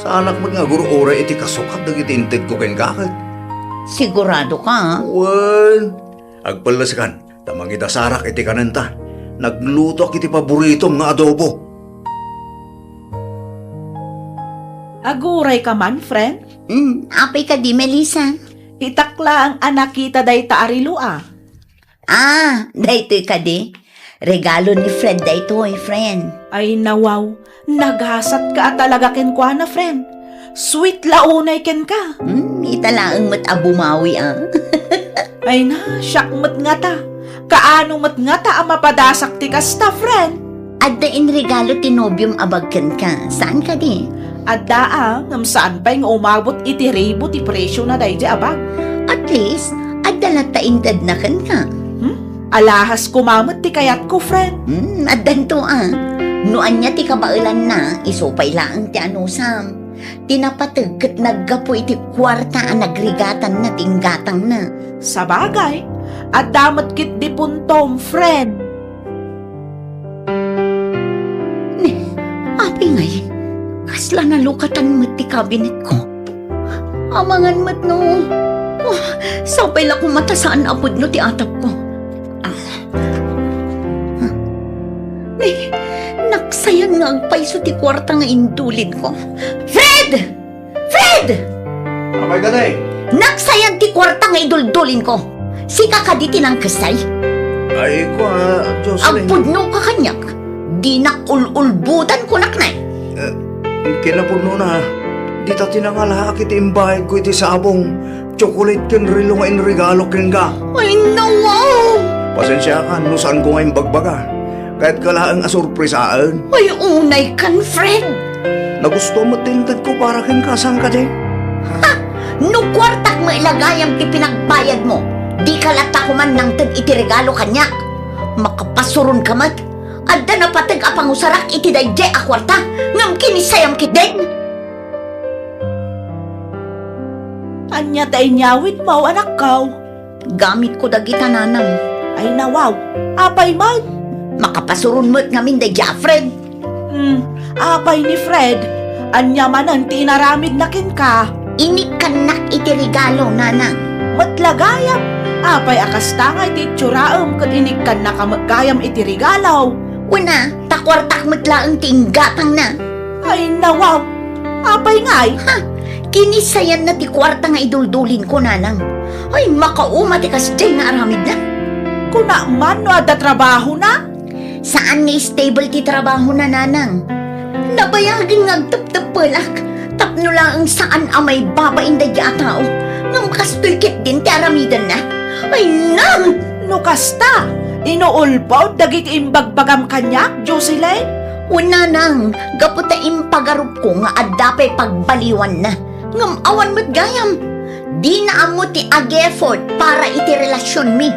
Saanak met nga agur-uray iti kasukat dagiti intedko kenka ket. Sigurado ka? Wen. Agpelleskan. Ta mangidasarak iti kanenta. Naglutoak iti paboritom nga adobo. Aguray ka man, friend? Mm, apay kadi, Melissa? Itak laeng a nakita dayta a relo a. Ah, daytoy kadi. Regalo ni Fred daytoy, friend. Ay, nawaw. Nagasatka a talaga kenkuana, friend. Sweet la unay kenka. Hmm, ita laeng met a bumawi, ah. Ay na, siak met ngata. Kaano met ngata a mapadasak ti kasta, friend? Adda inregalo ti nobiom a bag kenka. Saan kadi? Adda, ah, ngem saan pay nga umabot iti ribo ti presio na daydi a bag. At least, Adda latta intedna kenka. Hmm? Alahas koma met ti kayatko, friend. Hmm, addanto a. No ania ti kabaelanna, isu pay laeng ti anusam. Ti napateg ket naggapu iti kuarta a nagrigatanna ti inggatangna. Sabagay, adda met ketdi puntom, friend. Ni, apay ngay, kasla nalukatan met ti kabinetko. Amangan met no, oh, sapay la koma ta saan a pudno ti atapko. Ah. Ni, naksayan nga agpayso ti kuarta nga indulinko. Fred! Fred! Apay kadi? Naksayan ti kuarta nga iduldulinko. Sika kadi ti nangkessay? Ay, kua, Jocelyn. Agpudnoka kaniak. Dinak ul-ulbodan kunak na. Eh, kinapudnona, dita ti nangalaak iti imbaegko iti sabong, tsokolit ken relo nga inregalo kenka. Ay, nawaw! Pasensiakan no saanko nga imbagbaga. Kayatka laeng a surprisaen. Ay, unaykan, Fred! Nagusto met ti intedko para kenka, saan kadi? Ha! No kuartak met la gayam ti pinagbayadmo, dika latta koman nangted iti regalo kaniak. Makapasuronka met. Adda napateg a pangusarak iti daydiay a kuarta, ngem kinissayam ketdin. Ania ta inyawidmo, anakko? Gamitko dagita, nanang. Ay, nawaw. Apay met? Makapasuron met ngamin daydiay a Fred. Hmm, apay ni Fred? Ania manen ti inaramidna kenka? Inikkannak iti regalo, nanang. Met la gayam? Apay a kasta nga iti itsuram ket inikkannaka met gayam iti regalo? Wen a, ta kuartak met laeng ti inggatangna. Ay, nawaw! Apay ngay? Ha? Kinissayanna ti kuarta nga iduldulinko, nanang. Ay, makauma ti kasdiay nga aramidna. Kuna man no adda trabahona? Saan nga stable ti trabahona, nanang. Nabayagen nga agtepteppelak tapno laeng saan a maibabain daydiay a tao, ngem kastoy ketdin ti aramidenna. Ay, nang! No kasta, inuulbod dagiti imbagbagam kaniak, Jocelyn? Wen, nanang, gapu ta impagarupko nga adda pay pagbaliwanna. Ngem awan met gayam. Dina ammo ti ag-effort para iti relasionmi.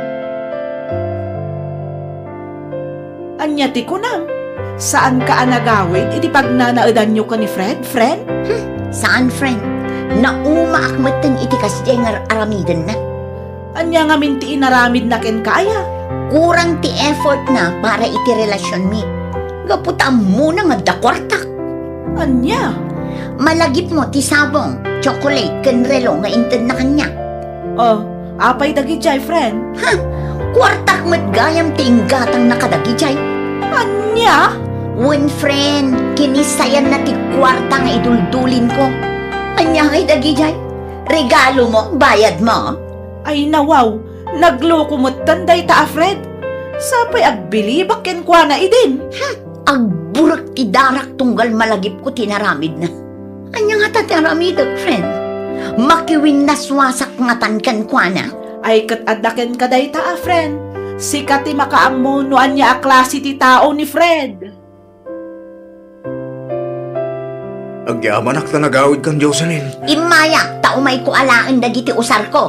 Ania ti kunam? Saanka a nagawid iti pagnanaedanyo ken ni Fred, friend? Hmm, saan, friend. Naumaak metten iti kasdiay nga ar-aramidenna. Ania ngamin ti inaramidna kenka aya? Kurang ti effortna para iti relasionmi. Gapu ta ammona nga adda kuartak. Ania? Malagipmo ti sabong, tsokolit, ken relo nga intedna kaniak. Oh, apay dagidiay, friend? Ha? Kuartak met gayam ti inggatangna kadagidiay. Ania? Wen, friend, kinissayanna ti kuarta nga iduldulinko. Ania ngay dagidiay? Regalomo, bayadmo? Ay, nawaw, nagloko metten dayta a Fred. Sapay agbilibak kenkuana idin. Hmm, agburek ti darak tunggal malagipko ti inaramidna. Ania ngata ti aramidek, friend? Makiwinnaswasak ngatan kenkuana. Ay, ket adda kenka dayta a friend. Sika ti makaammo no ania a klase ti tao ni Fred. Agyamanak ta nagawidkan, Jocelyn. Immayak ta umayko alaen dagiti usarko.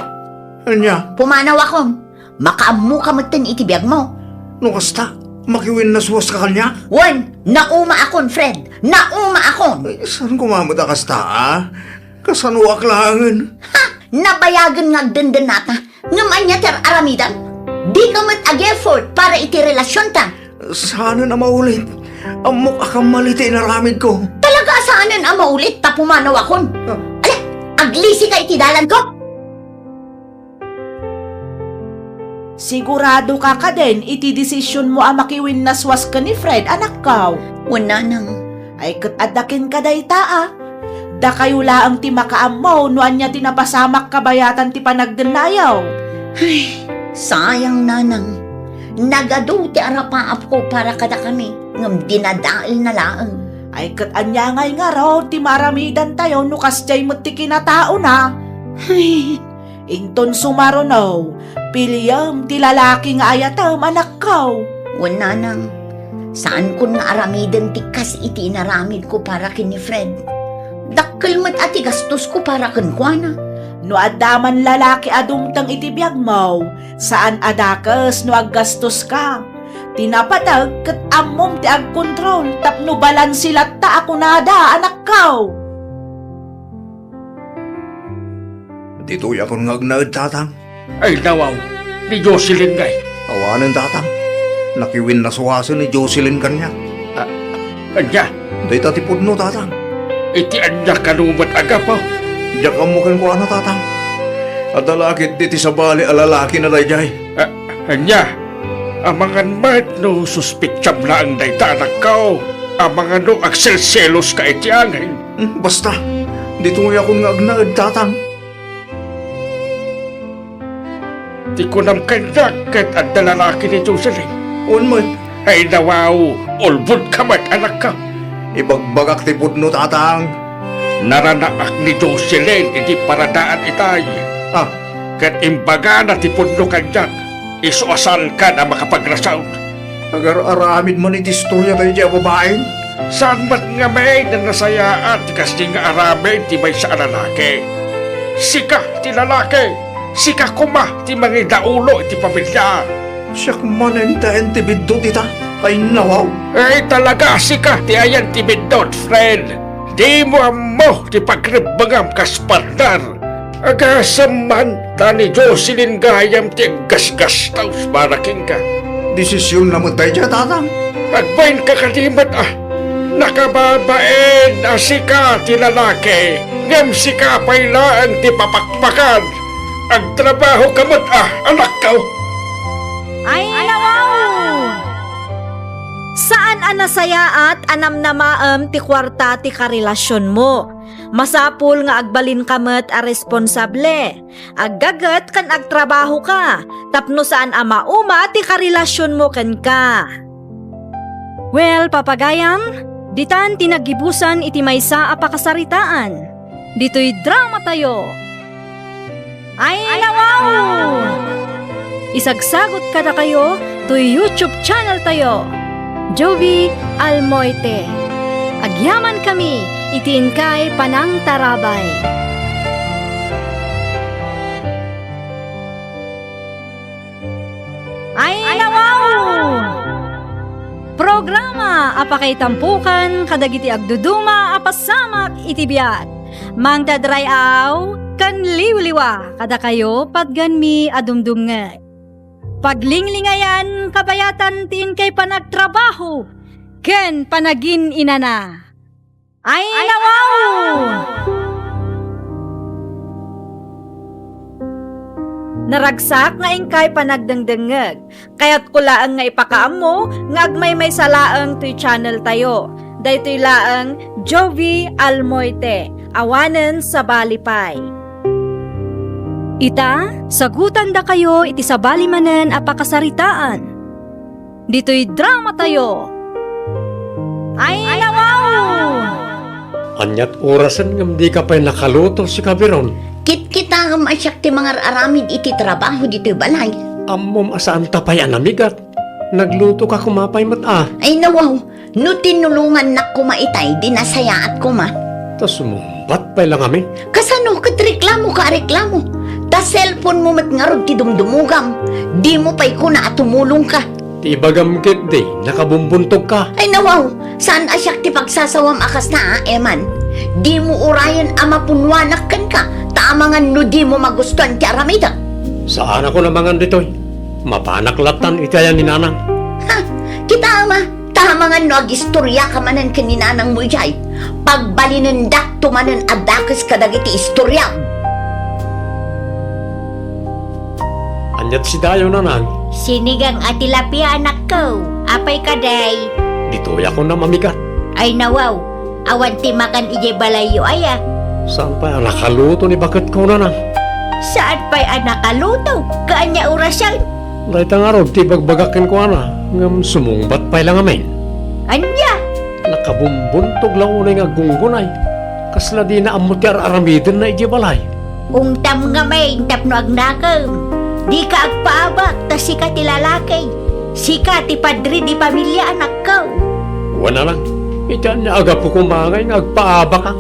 Ania? Pumanawakon. Makaammoka metten iti biagmo. No kasta, makiwinnaswaska kaniak? Wen, naumaakon, friend. Naumaakon. Ay, saan koma met a kasta, a? Kasanoak laengen? Ha! Nabayagen nga agdendennata. Ngem ania ti ar-aramidem? Dika met ag-effort para iti relasionta. Saanen a maulit. Ammok a kammali ti inaramidko. Talaga a saanen a maulit ta pumanawakon. Ah. Ala, aglisika iti dalanko. Siguradoka kadin iti desisionmo a makiwinnaswas ken ni Fred, anakko? Wen, nanang. Ay, ket adda kenka dayta, a. Dakayo laeng ti makaammo no ania ti napasamak kabayatan ti panagdennayo. Ay, sayang, nanang. Nagadu ti arapaapko para kadakami, ngem dinadaelna laeng. Ay, ket ania ngay ngarud ti maaramidantayo no kasdiay met ti kinataona? Ay. Inton sumaruno, piliem ti lalaki nga ayatem, anakko. Wen, nanang, saankon nga aramiden ti kas iti inaramidko para ken ni Fred. Dakkel met a ti gastosko para kenkuana. No adda man lalaki a dumteng iti biagmo, saan a dakes no aggastoska. Ti napateg ket ammom ti agkontrol tapno balanse latta a kunada, anakko. Ditoy akon nga agnaed, Tatang. Ay, nawaw, ni Jocelyn ngay. Awanen, Tatang. Nakiwinnasuasen ni Jocelyn kaniak. Ah, ania? Dayta ti pudno, Tatang. Iti ania kano met a gapu? Diak ammo kenkuana, Tatang. Adda la ketdi ti sabali a lalakina daydiay. Ah, ania? Amangan met no suspetsam laeng dayta, anakko. Amangan no agselseloska iti angin. Hmm, basta. Ditoy akon nga agnaed, Tatang. Ti kunam kaniak ket adda lalaki ni Jocelyn. Wen met. Ay, nawaw, ulbodka met, anakko. Ibagbagak ti pudno, Tatang. Naranaak ni Jocelyn iti paradaan itay. Ah. Ket imbagana ti pudno kaniak, isu a saankan a makapagrasaw. Agar-aramid man iti istorya daydiay a babaen? Saan met ngamin a nasayaat ti kasdi nga aramid ti maysa a lalaki. Sika ti lalaki, sika koma ti mangidaulo iti pamilia. Siak manen ti ayan ti biddut ita, ay nawaw. Ay, talaga, sika ti ayan ti biddut, friend. Dimo ammo ti pagrebbengam kas partner. Agasem man, ta ni Jocelyn gayam ti aggasgastos para kenka. Desisionna met daydiay, Tatang. Agbainka kadi met a nakababain a sika ti lalaki, ngem sika pay laeng ti papakpakan. Agtrabahoka met a, anakko. Ay, nawaw! Saan a nasayaat a namnamaem ti kuarta ti karelasionmo. Masapul nga agbalinka met a responsable, aggaget ken agtrabahoka tapno saan a mauma ti karelasionmo kenka. Well, papagayam, ditan ti naggibusan iti maysa a pakasaritaan. Ditoy dramatayo. Ay, nawaw! Isagsagot kadakayo toy YouTube channel tayo, Jovi Almoite. Agyamankami iti inkay panangtarabay. Ay, nawaw! Programa a pakaitampokan kadagiti agduduma a pasamak iti biag. Mangdadray-aw ken liwliwa kadakayo patgenmi a dumdumngeg. Paglinglingayan kabayatan ti inkay panagtrabaho ken panagin-inana. Ay, nawaw! Naragsak nga inkay panagdengdengngeg. Kayatko laeng nga ipakaammo nga agmaymaysa laeng toy channel tayo. Daytoy laeng Jovi Almoite, awanen sabali pay. Ita, sagutandakayo iti sabali manen a pakasaritaan. Ditoy dramatayo. Ay, nawaw! Aniat orasen ngem dika pay nakaluto, sika Biron? Kitkitaem a siak ti mangar-aramid iti trabaho ditoy balay. Ammom a saanta pay a namigat. Naglutoka koma pay met a. Ay, nawaw, no tinulongannak koma itay, di nasayaat koma. Ta sumungbat pay la ngamin. Kasano ket reklamoka a reklamo? Ta cellphone mo met ngarud ti dumdumugam. Dimo pay kuna a tumulongka. Ti ibagam ketdi, nakabumbuntogka. Ay, nawaw, saan a siak ti pagsasawam a kasta a, Eman. Dimo urayen a mapunnuanak kenka, ta amangan no dimo magustuan ti aramidek. Saanakon amangan ditoy. Mapanak lattan iti ayan ni Nanang. Ha? Kitaem a, ta amangan no agistoriaka manen ken ni Nanangmo idiay. Pagbalinendakto manen a dakes kadagiti istoriam. Aniat sidayo, Nanang? Sinigang a tilapia, anakko. Apay kadi? Ditoyakon a mamigat. Ay, nawaw. Awan ti makan idiay balayyo aya? Saan pay a nakaluto ni baketko, Nanang? Saan pay a nakaluto? Kaanya orasen? Dayta ngarud ti ibagbagak kenkuana, ngem sumungbat pay la ngamin. Ania? Nakabumbuntog la unay nga aggunggunay. Kasla dina ammo ti ar-aramidenna idiay balay. Ungtam ngamin tapno agnakem. Dika agpaabak, ta sika ti lalaki. Sika ti padre di pamilia, anakko. Wen, Nanang, iti ania a gapu koma ngay nga agpaabakak?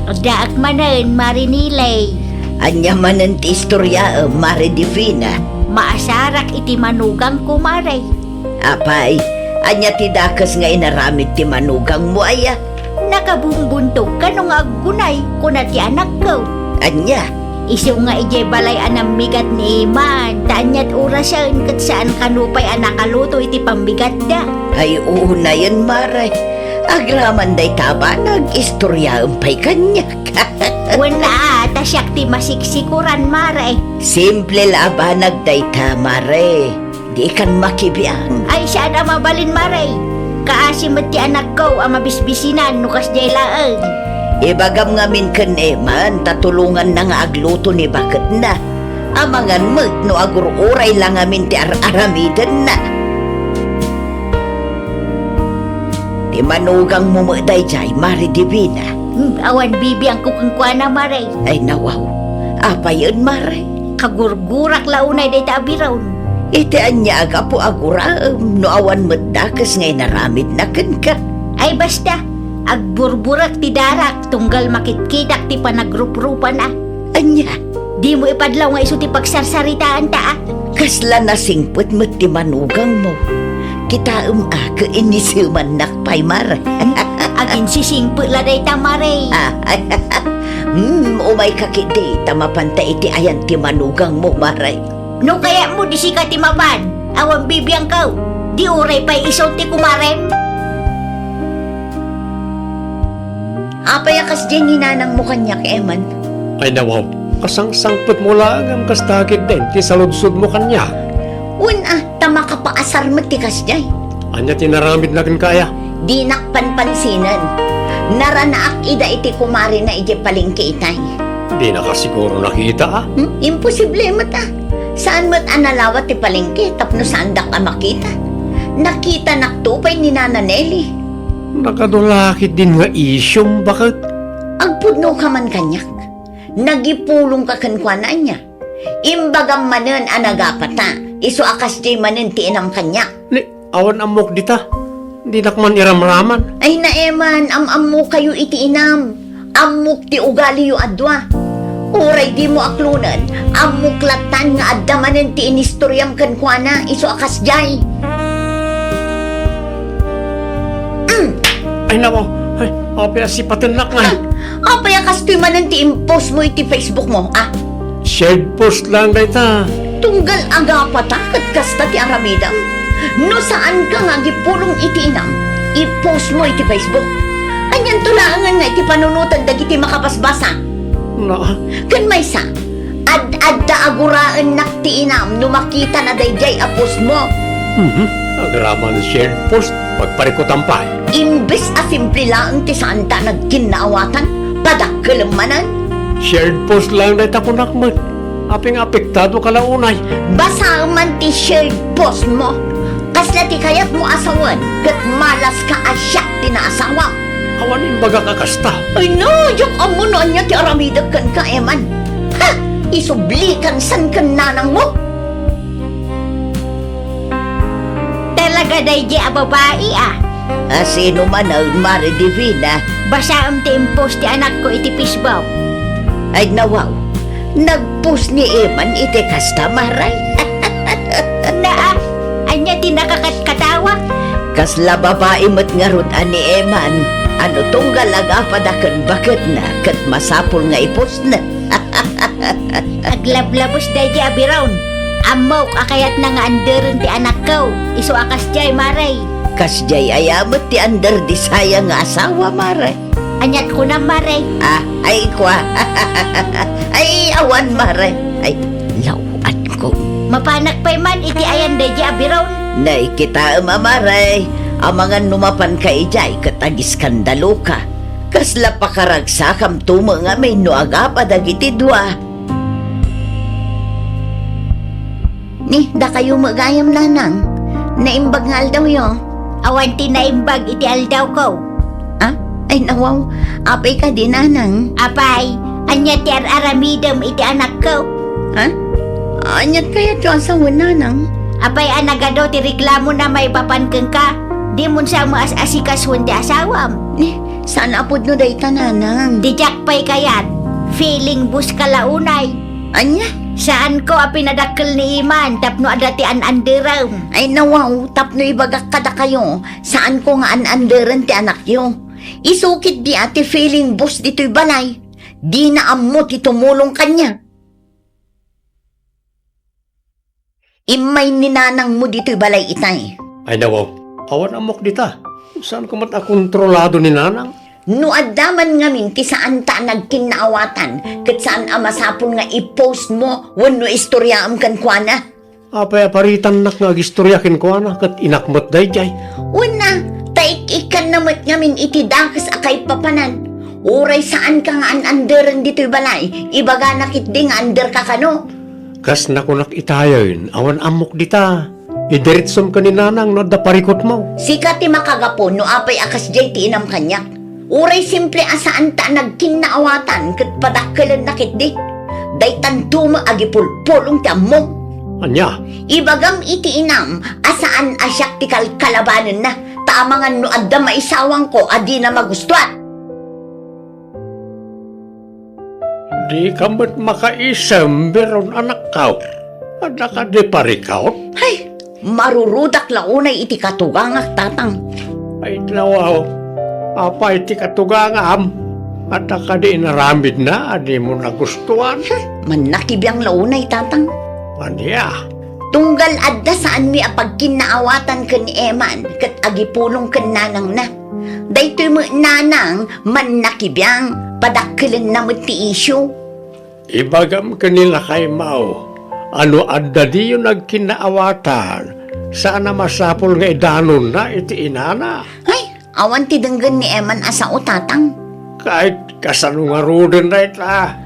Addaak manen, Mare Nelly. Ania manen ti istoriaem, Mare Divina? Maasarak iti manugangko, Mare. Apay, ania ti dakes nga inaramid ti manugangmo aya? Nakabungbuntog kano nga aggunay, kuna ti anakko. Ania? Isu nga idiay balay a nammigat ni Eman, ta ania't orasen ket saan kano pay a nakaluto iti pammigatda. Ay, unayen, Mare. Agraman dayta a banag, istoriaem pay kaniak. Wen a, ta siak ti masiksikuran, Mare. Simple la a banag dayta, Mare. Dikan makibiang. Ay, saan a mabalin, Mare. Kaasi met ti anakko a mabisbisinan no kasdiay laeng. Ibagam ngamin ken Eman ta tulonganna nga agluto ni baketna. Amangan met no agur-uray la ngamin ti ar-aramidenna. Ti manugangmo met daydiay, Mare Divina. Hmm, awan bibiangko kenkuana, Mare. Ay, nawaw. Apayen, Mare? Kagurgurak la unay dayta a biron. Iti ania a gapu a guraem no awan met dakes nga inaramidna kenka? Ay, basta, agburburek ti darak tunggal makitkitak ti panagruprupana. Ania? Dimo ipadlaw nga isu ti pagsarsaritaanta, a? Kasla nasingpet met ti manugangmo. Kitaem a, ket inisemannak pay, Mare. Aginsisingpet la dayta, Mare. Ah, hmm, umayka ketdi, ta mapanta iti ayan ti manugangmo, Mare. No kayatmo, di sika ti mapan. Awan bibiangko. Di uray pay isu ti kumarem. Apay a kasdiay ni nanangmo kaniak, Eman? Ay, nawaw, kasangsangpetmo laeng a kasta ketdin ti saludsodmo kaniak. Wen a, ta makapaasar met ti kasdiay. Ania ti naramidna kenka aya? Dinak panpansinen. Naranaak ida iti kumarena idiay palengke itay. Dinaka siguro nakita, a? Hmm? Imposible met, a. Saan met a nalawat ti palengke tapno saandak a makita. Nakitanak to pay ni Nana Nelly. Nakadula ketdin nga isiom, baket? Agpudnoka man kaniak. Nagipulongka kenkuana, ania? Imbagam manen a nagapata, isu a kasdiay manen ti inam kaniak. Ni, awan ammok dita. Dinak man iramraman. Ay, Eman, am-ammokayo iti inam. Ammok ti ugaliyo a dua. Uray dimo aklonen, ammok lattan nga adda manen ti inistoriam kenkuana isu a kasdiay. Mm. Ay, nako. Ay, apay a sipatennak nga. Ah, apay a kastoy manen ti impostmo iti Facebookmo, a? Shared post lang dayta. Tunggal agapata ket kasta ti aramidem. No saanka nga agipulong iti inam, i-postmo iti Facebook. Anianto laengen nga iti panunoten dagiti makabasbasa? Na? Ken maysa, ad-adda a guraennak ti inam no makitana daydiay a postmo. Mhm. Agraman shared post, pagparikutan pay. Imbes a simple laeng ti saanta a nagkinnaawatan, padakkelem manen. Shared post lang dayta kunak met. Apay nga apektado ka la unay? Basaem man ti shared postmo. Kasla ti kayatmo a sawen ket malaska a siak ti naasawam. Awan imbagak a kasta. Ay no, diak ammo no ania ti aramidek kenka, Eman. Ha! Isublikan san ken nanangmo? Talaga daydiay a babai, a? A sino manen, Mare Divina? Basaem ti impost ti anakko iti Facebook. Ay, nawaw. Nagpost ni Eman iti kasta, Mare? Naa, ania ti nakakatkatawak? Kasla babai met ngarud a ni Eman, a no tunggal agapada ken baketna, ket masapul nga ipostna. Aglablabes daydiay a biron. Ammok a kayatna nga anderen ti anakko. Isu a kasdiay, Mare. Kasdiay aya met ti under desire nga asawa, Mare? Ania't kunam, Mare? Ah, ay, kua. Ay, awan, Mare. Ay, law-anko. Mapanak pay man iti ayan daydiay a biron. Nay, kitaem a, Mare. Amangan no mapanka idiay ket agiskandaloka. Kasla pakaragsakam to met ngamin no agapa dagiti dua. Ni, dakayo met gayam, nanang. Naimbag nga aldawyo. Awan ti naimbag iti aldawko. Ah? Ay, nawaw. Apay kadi, nanang? Apay, ania ti ar-aramidem iti anakko? Ha? Aniat kayatyo a sawen, nanang? Apay a nagadu ti reklamona maipapan kenka? Dimon sa maas-asikasuen ti asawam. Ni, Saan a pudno dayta, nanang? Diak pay kayat. Feeling bus ka la unay. Ania? Saanko a pinadakkel ni Eman tapno adda ti an-anderem. Ay, nawaw, tapno ibagak kadakayo, saanko nga an-anderen ti anakyo. Isu ketdi a ti feeling bus ditoy balay. Dina ammo ti tumulong kaniak. Immay ni nanangmo ditoy balay itay. Ay, nawaw. Awan ammok dita. Saanko met a kontrolado ni nanang? No adda man ngamin ti saanta a nagkinnaawatan, ket saan a masapul nga i-post mo wenno istoriaem kenkuana. Apay a paritannak nga agistoria kenkuana ket inak met daydiay? Wen a, ta ik-ikkanna met ngamin iti dakes a kaipapanan. Uray saanka nga an-anderen ditoy balay, ibagana ketdi nga anderka kano. Kas nakunak itayen, awan ammok dita. Idiretsom ken ni nanang no adda parikutmo. Sika ti makagapu no apay a kasdiay ti inam kaniak. Uray simple a saanta a nagkinnaawatan ket padakkelenna ketdi. Daytanto met agipulpulong ti ammom. Ania? Ibagam iti inam a saan a siak ti kalkalabanenna, ta amangan no adda maisawangko a dina magustuan. Dika met makaisem, Biron, anakko. Adda kadi parikut? Hay, marurudak la unay iti katugangak, tatang. Ay, nawaw. Apay ti katugangam? Adda kadi inaramidna a dimo nagustuan? Hmm, mannakibiang la unay, tatang. Ania? Tunggal adda saanmi a pagkinnaawatan ken ni Eman ket agipulong ken nanangna. Daytoy met nanang mannakibiang, padakkelenna met ti isyu. Ibagam ken ni lakaymo a no adda diyo nagkinnaawatan, saan a masapul nga idanonna iti inana. Ay, awan ti denggen ni Eman a sao, tatang. Ket kasano ngaruden dayta?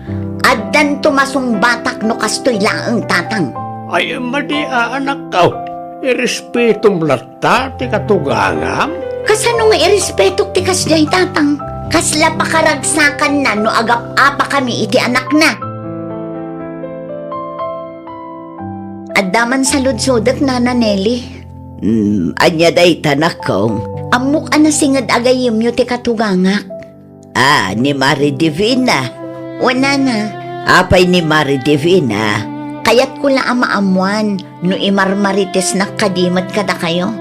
Addanto masungbatak no kastoy laeng, tatang. Ay, madi a, anakko. Irespetom latta ti katugangam. Kasano nga irespetok ti kasdiay, tatang? Kasla pakaragsakanna no agap-apakami iti anakna. Adda man saludsodek, Nana Nelly. Hmm, ania dayta, anakko? Ammok a nasinged a gayyemyo ti katugangak. Ah, ni Mari Divina. Wen, Nana. Apay ni Mari Divina? Kayatko la a maammoan no imarmaritesnak kadi met kadakayo.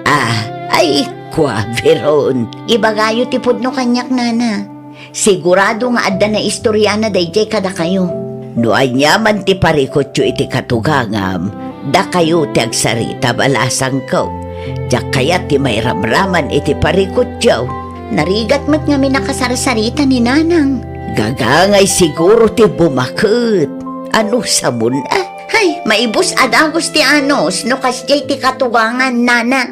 Ah, ay, kua, Biron. Ibagayo ti pudno kaniak, Nana. Sigurado nga adda naistoriana daydiay kadakayo. No aniaman ti parikutyo iti katugangam, dakayo ti agsarita, balasangko. Diak kayat ti mairamraman iti parikutyo. Narigat met ngamin a kasarsarita ni Nanang. Gagangay siguro ti bumaket. Anusamon a? Hay, maibus a dagus ti anus no kasdiay ti katugangan, Nana.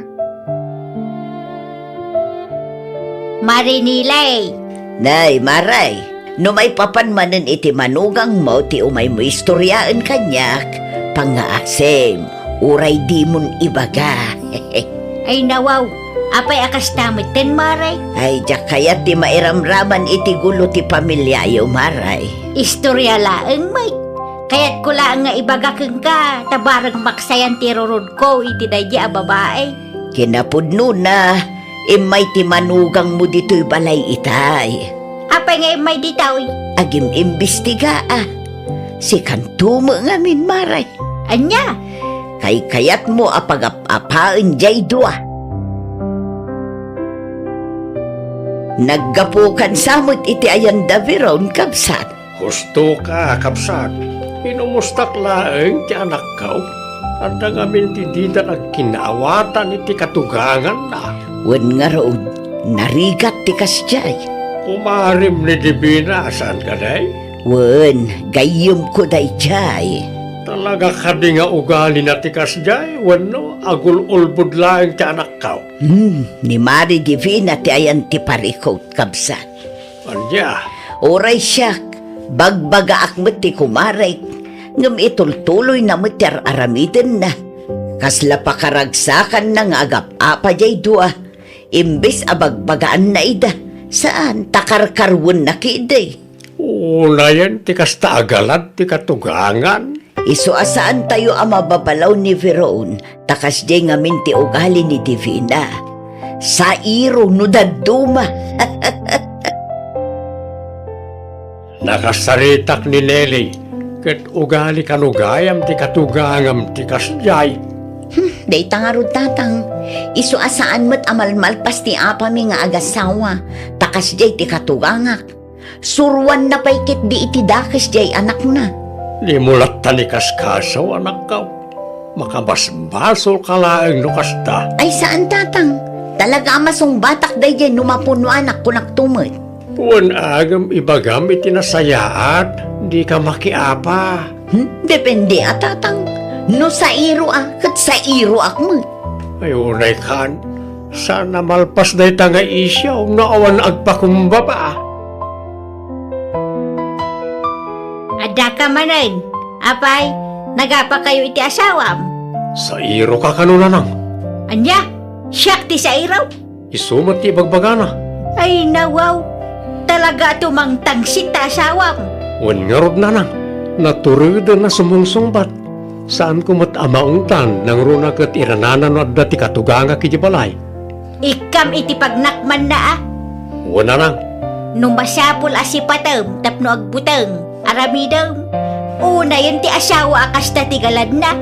Mari Nelly. Nay, Maray, no maipapan manen iti manugangmo ti umaymo istoriaen kaniak, pangngaasim, uray dimon ibaga. Ay, nawaw, apay a kasta metten, Maray? Ay, diak kayat ti mairamraman iti gulo ti pamiliayo, Maray. Istoria laeng, Mike. Kayatko laeng nga ibaga kenka, ta bareng maksayan ti irurudko iti daydi a babai. Kinapudnona, immay ti manugangmo ditoy balay itay. Apay nga immay ditoy? Agim-imbestiga a. Sikanto met ngamin, Maray. Ania? Kaykayatmo a pagap-apaen diay dua. Naggapukan sa met iti ayanda, Biron, kabsat. Husto ka, kabsat. Inumustak laeng ti anakko. Adda ngamin ti dida nagkinnaawatan iti katuganganna. Wen ngarud, narigat ti kasdiay. Kumarim ni Divina, saan kadi? Wen, gayyemko daydiay. Talaga kadi nga ugalina ti kasdiay, wenno agul-ulbod laeng ti anakko? Hmm, ni Mari Divina ti ayan ti parikut, kabsat. Ania? Uray siak, bagbagaak met ti kumarek, ngem itultuloyna met ti ar-aramidenna. Kasla pakaragsakanna nga agap-apa diay dua, imbes a bagbagaanna ida, saan ta karkarwenna ketdi. Unayen ti kasta a galad ti katugangan. Isu a saantayo a mababalaw ni Veron, ta kasdiay ngamin ti ugali ni Divina. Sairo no dadduma. Nakasaritak ni Nelly, ket ugali kano gayam ti katugangam ti kasdiay. Hmm, dayta ngarud, Tatang. Isu a saan met a malmalpas ti apami nga agasawa, ta kasdiay ti katugangak. Suruanna pay ketdi iti dakes diay anakna. Dimo latta ni kaskasaw, anakko. Makabasbasolka laeng no kasta. Ay, saan, Tatang. Talaga a masungbatak daydiay no mapunoanak, kunakto met. Wen ngem ibagam iti nasayaat, dika makiapa. Hmm? Depende a, Tatang. No sairo a, ket sairoak met. Ay, unay kan. Saan a malpas dayta nga isyu no awan agpakumbaba. Addaka manen. Apay, nagapakayo iti asawam? Sairoka kano, Nanang? Ania? Siak ti sairo? Isu met ti ibagbagana. Ay, nawaw. Talaga a tumangtangsit ta asawam. Wen ngarud, Nanang, natureden a sumungsungbat. Saanko met a maungtan nangruna ket iranana no adda ti katugangak iti balay. Ikkam iti pagnakmanna a. Wen, Nanang. No masapul a sipatem tapno agbuteng, aramidem. Unayen ti asawa a kasta ti galadna.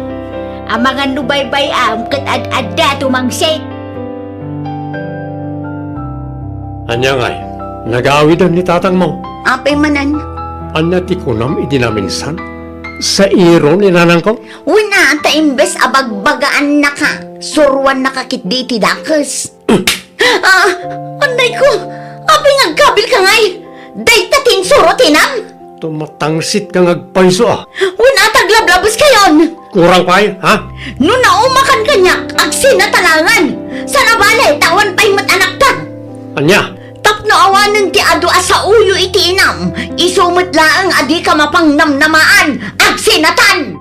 Amangan no baybay-am ket ad-adda a tumangsit. Ania ngay? Nagawiden ni tatangmo? Apay manen? Ania ti kunam idi naminsan? Sairo ni nanangko? Wen a, ta imbes a bagbagaannaka, suruannaka ketdi iti dakes. Ah, annayko! Apay nga agkabilka ngay? Dayta ti insuro ti inam? Tumatangsit ka nga agpayso a. Wen a, ta aglablabeskayon! Kurang pay, ha? No naumakan kaniak, agsinatalangan! Saan a bale, ta awan pay met anakta! Ania? Tapno awanen ti adu a saoyo iti inam, isu met laeng a dika mapangnamnamaan, agsinatan!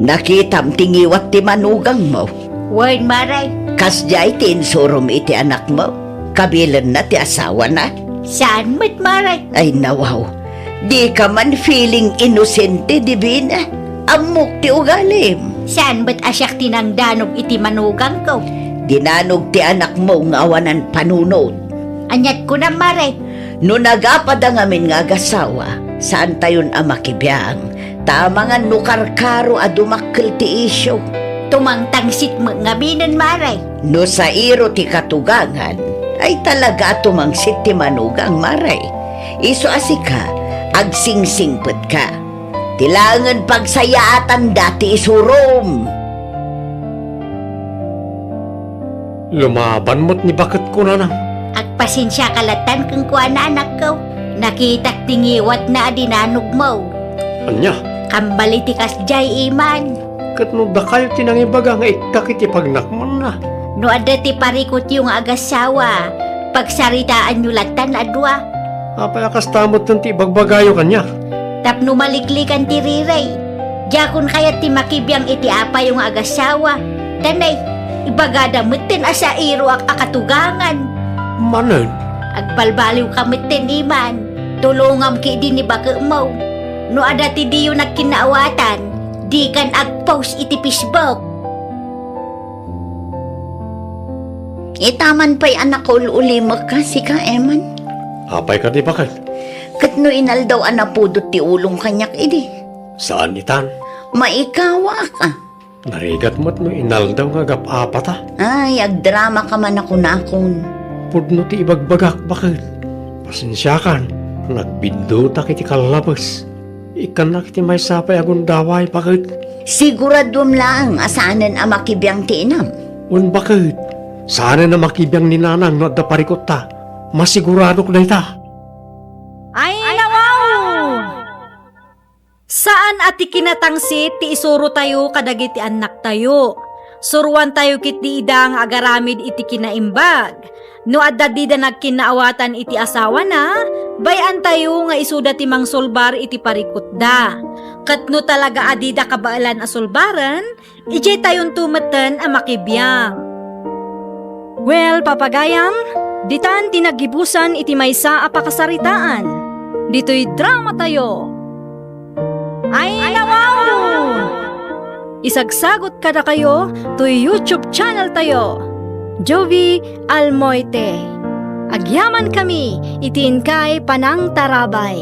Nakitam ti ngiwat ti manugangmo? Wen, Mare. Kasdiay ti insurom iti anakmo? Kabilenna ti asawana? Saan met, Mare. Ay, nawaw. Dika man feeling inosente, Divina. Ammok ti ugalim. Saan met a siak ti nangdanog iti manugangko? Dinanog ti anakmo nga awanan panunot. Aniat kunam, Mare? No nagapda ngamin nga agasawa, saantayon a makibiang, ta amangan no karkaro a dumakkel ti isyu. Tumangtangsit met ngaminen, Mare. No sairo ti katugangan, ay talaga a tumangsit ti manugang, Mare. Isu a sika, agsingsingpetka. Ti laengen pagsayaatanda ti isurom. Lumaban met ni baketko, Nanang. Agpasensiaka lattan kenkuana, anakko. Nakitak ti ngiwatna a dinanogmo. Ania? Kambal iti kasdiay, Iman. Ket no dakayo ti nangibaga nga ikkak iti pagnakmanna? No adda ti parikutyo nga agasawa, pagsaritaanyo lattan a dua. Apay a kasta metten ti ibagbagayo kaniak? Tapno maliklikan ti rirey. Diakon kayat ti makibiang iti apayo nga agasawa. Tanay, ibagada metten a sairoak a katugangan. Manen? Agbalbaliwka metten, Iman. Tulongam ketdi ni baketmo. No adda ti diyo nagkinnaawatan, dikan agpost iti Facebook. Ita man pay a nakaul-ulimekka, sika, Eman. Apay kadi, baket? Ket no inaldaw a napudot ti ulong kaniak idi. Saan itan? Maikawaak a. Narigat met no inaldaw nga agap-apata. Ay, agdramaka man a kunakon. Pudno ti ibagbagak, baket. Pasensiakan, nagbiddutak iti kallabes. Ikkannak iti maysa pay a gundaway, baket. Siguraduem laeng a saanen a makibiang ti inam. Wen, baket, saanen a makibiang ni nanang no adda parikutta. Masiguradok dayta. Ay, nawaw! Saan a ti kinatangsit ti isurotayo kadagiti annaktayo. Suroantayo ketdi ida nga agaramid iti kinaimbag. No adda dida nagkinnaawatan iti asawana, bay-antayo nga isuda ti mangsulbar iti parikutda. Ket no talaga a dida kabaelan a sulbaren, idiay tayonto metten a makibiang. Well, papagayam, ditan ti naggibusan iti maysa a pakasaritaan. Ditoy dramatayo. Ay, nawaw! Isagsagut kadakayo toy YouTube channel tayo, Jovie Almoite. Agyamankami iti inkay panangtarabay.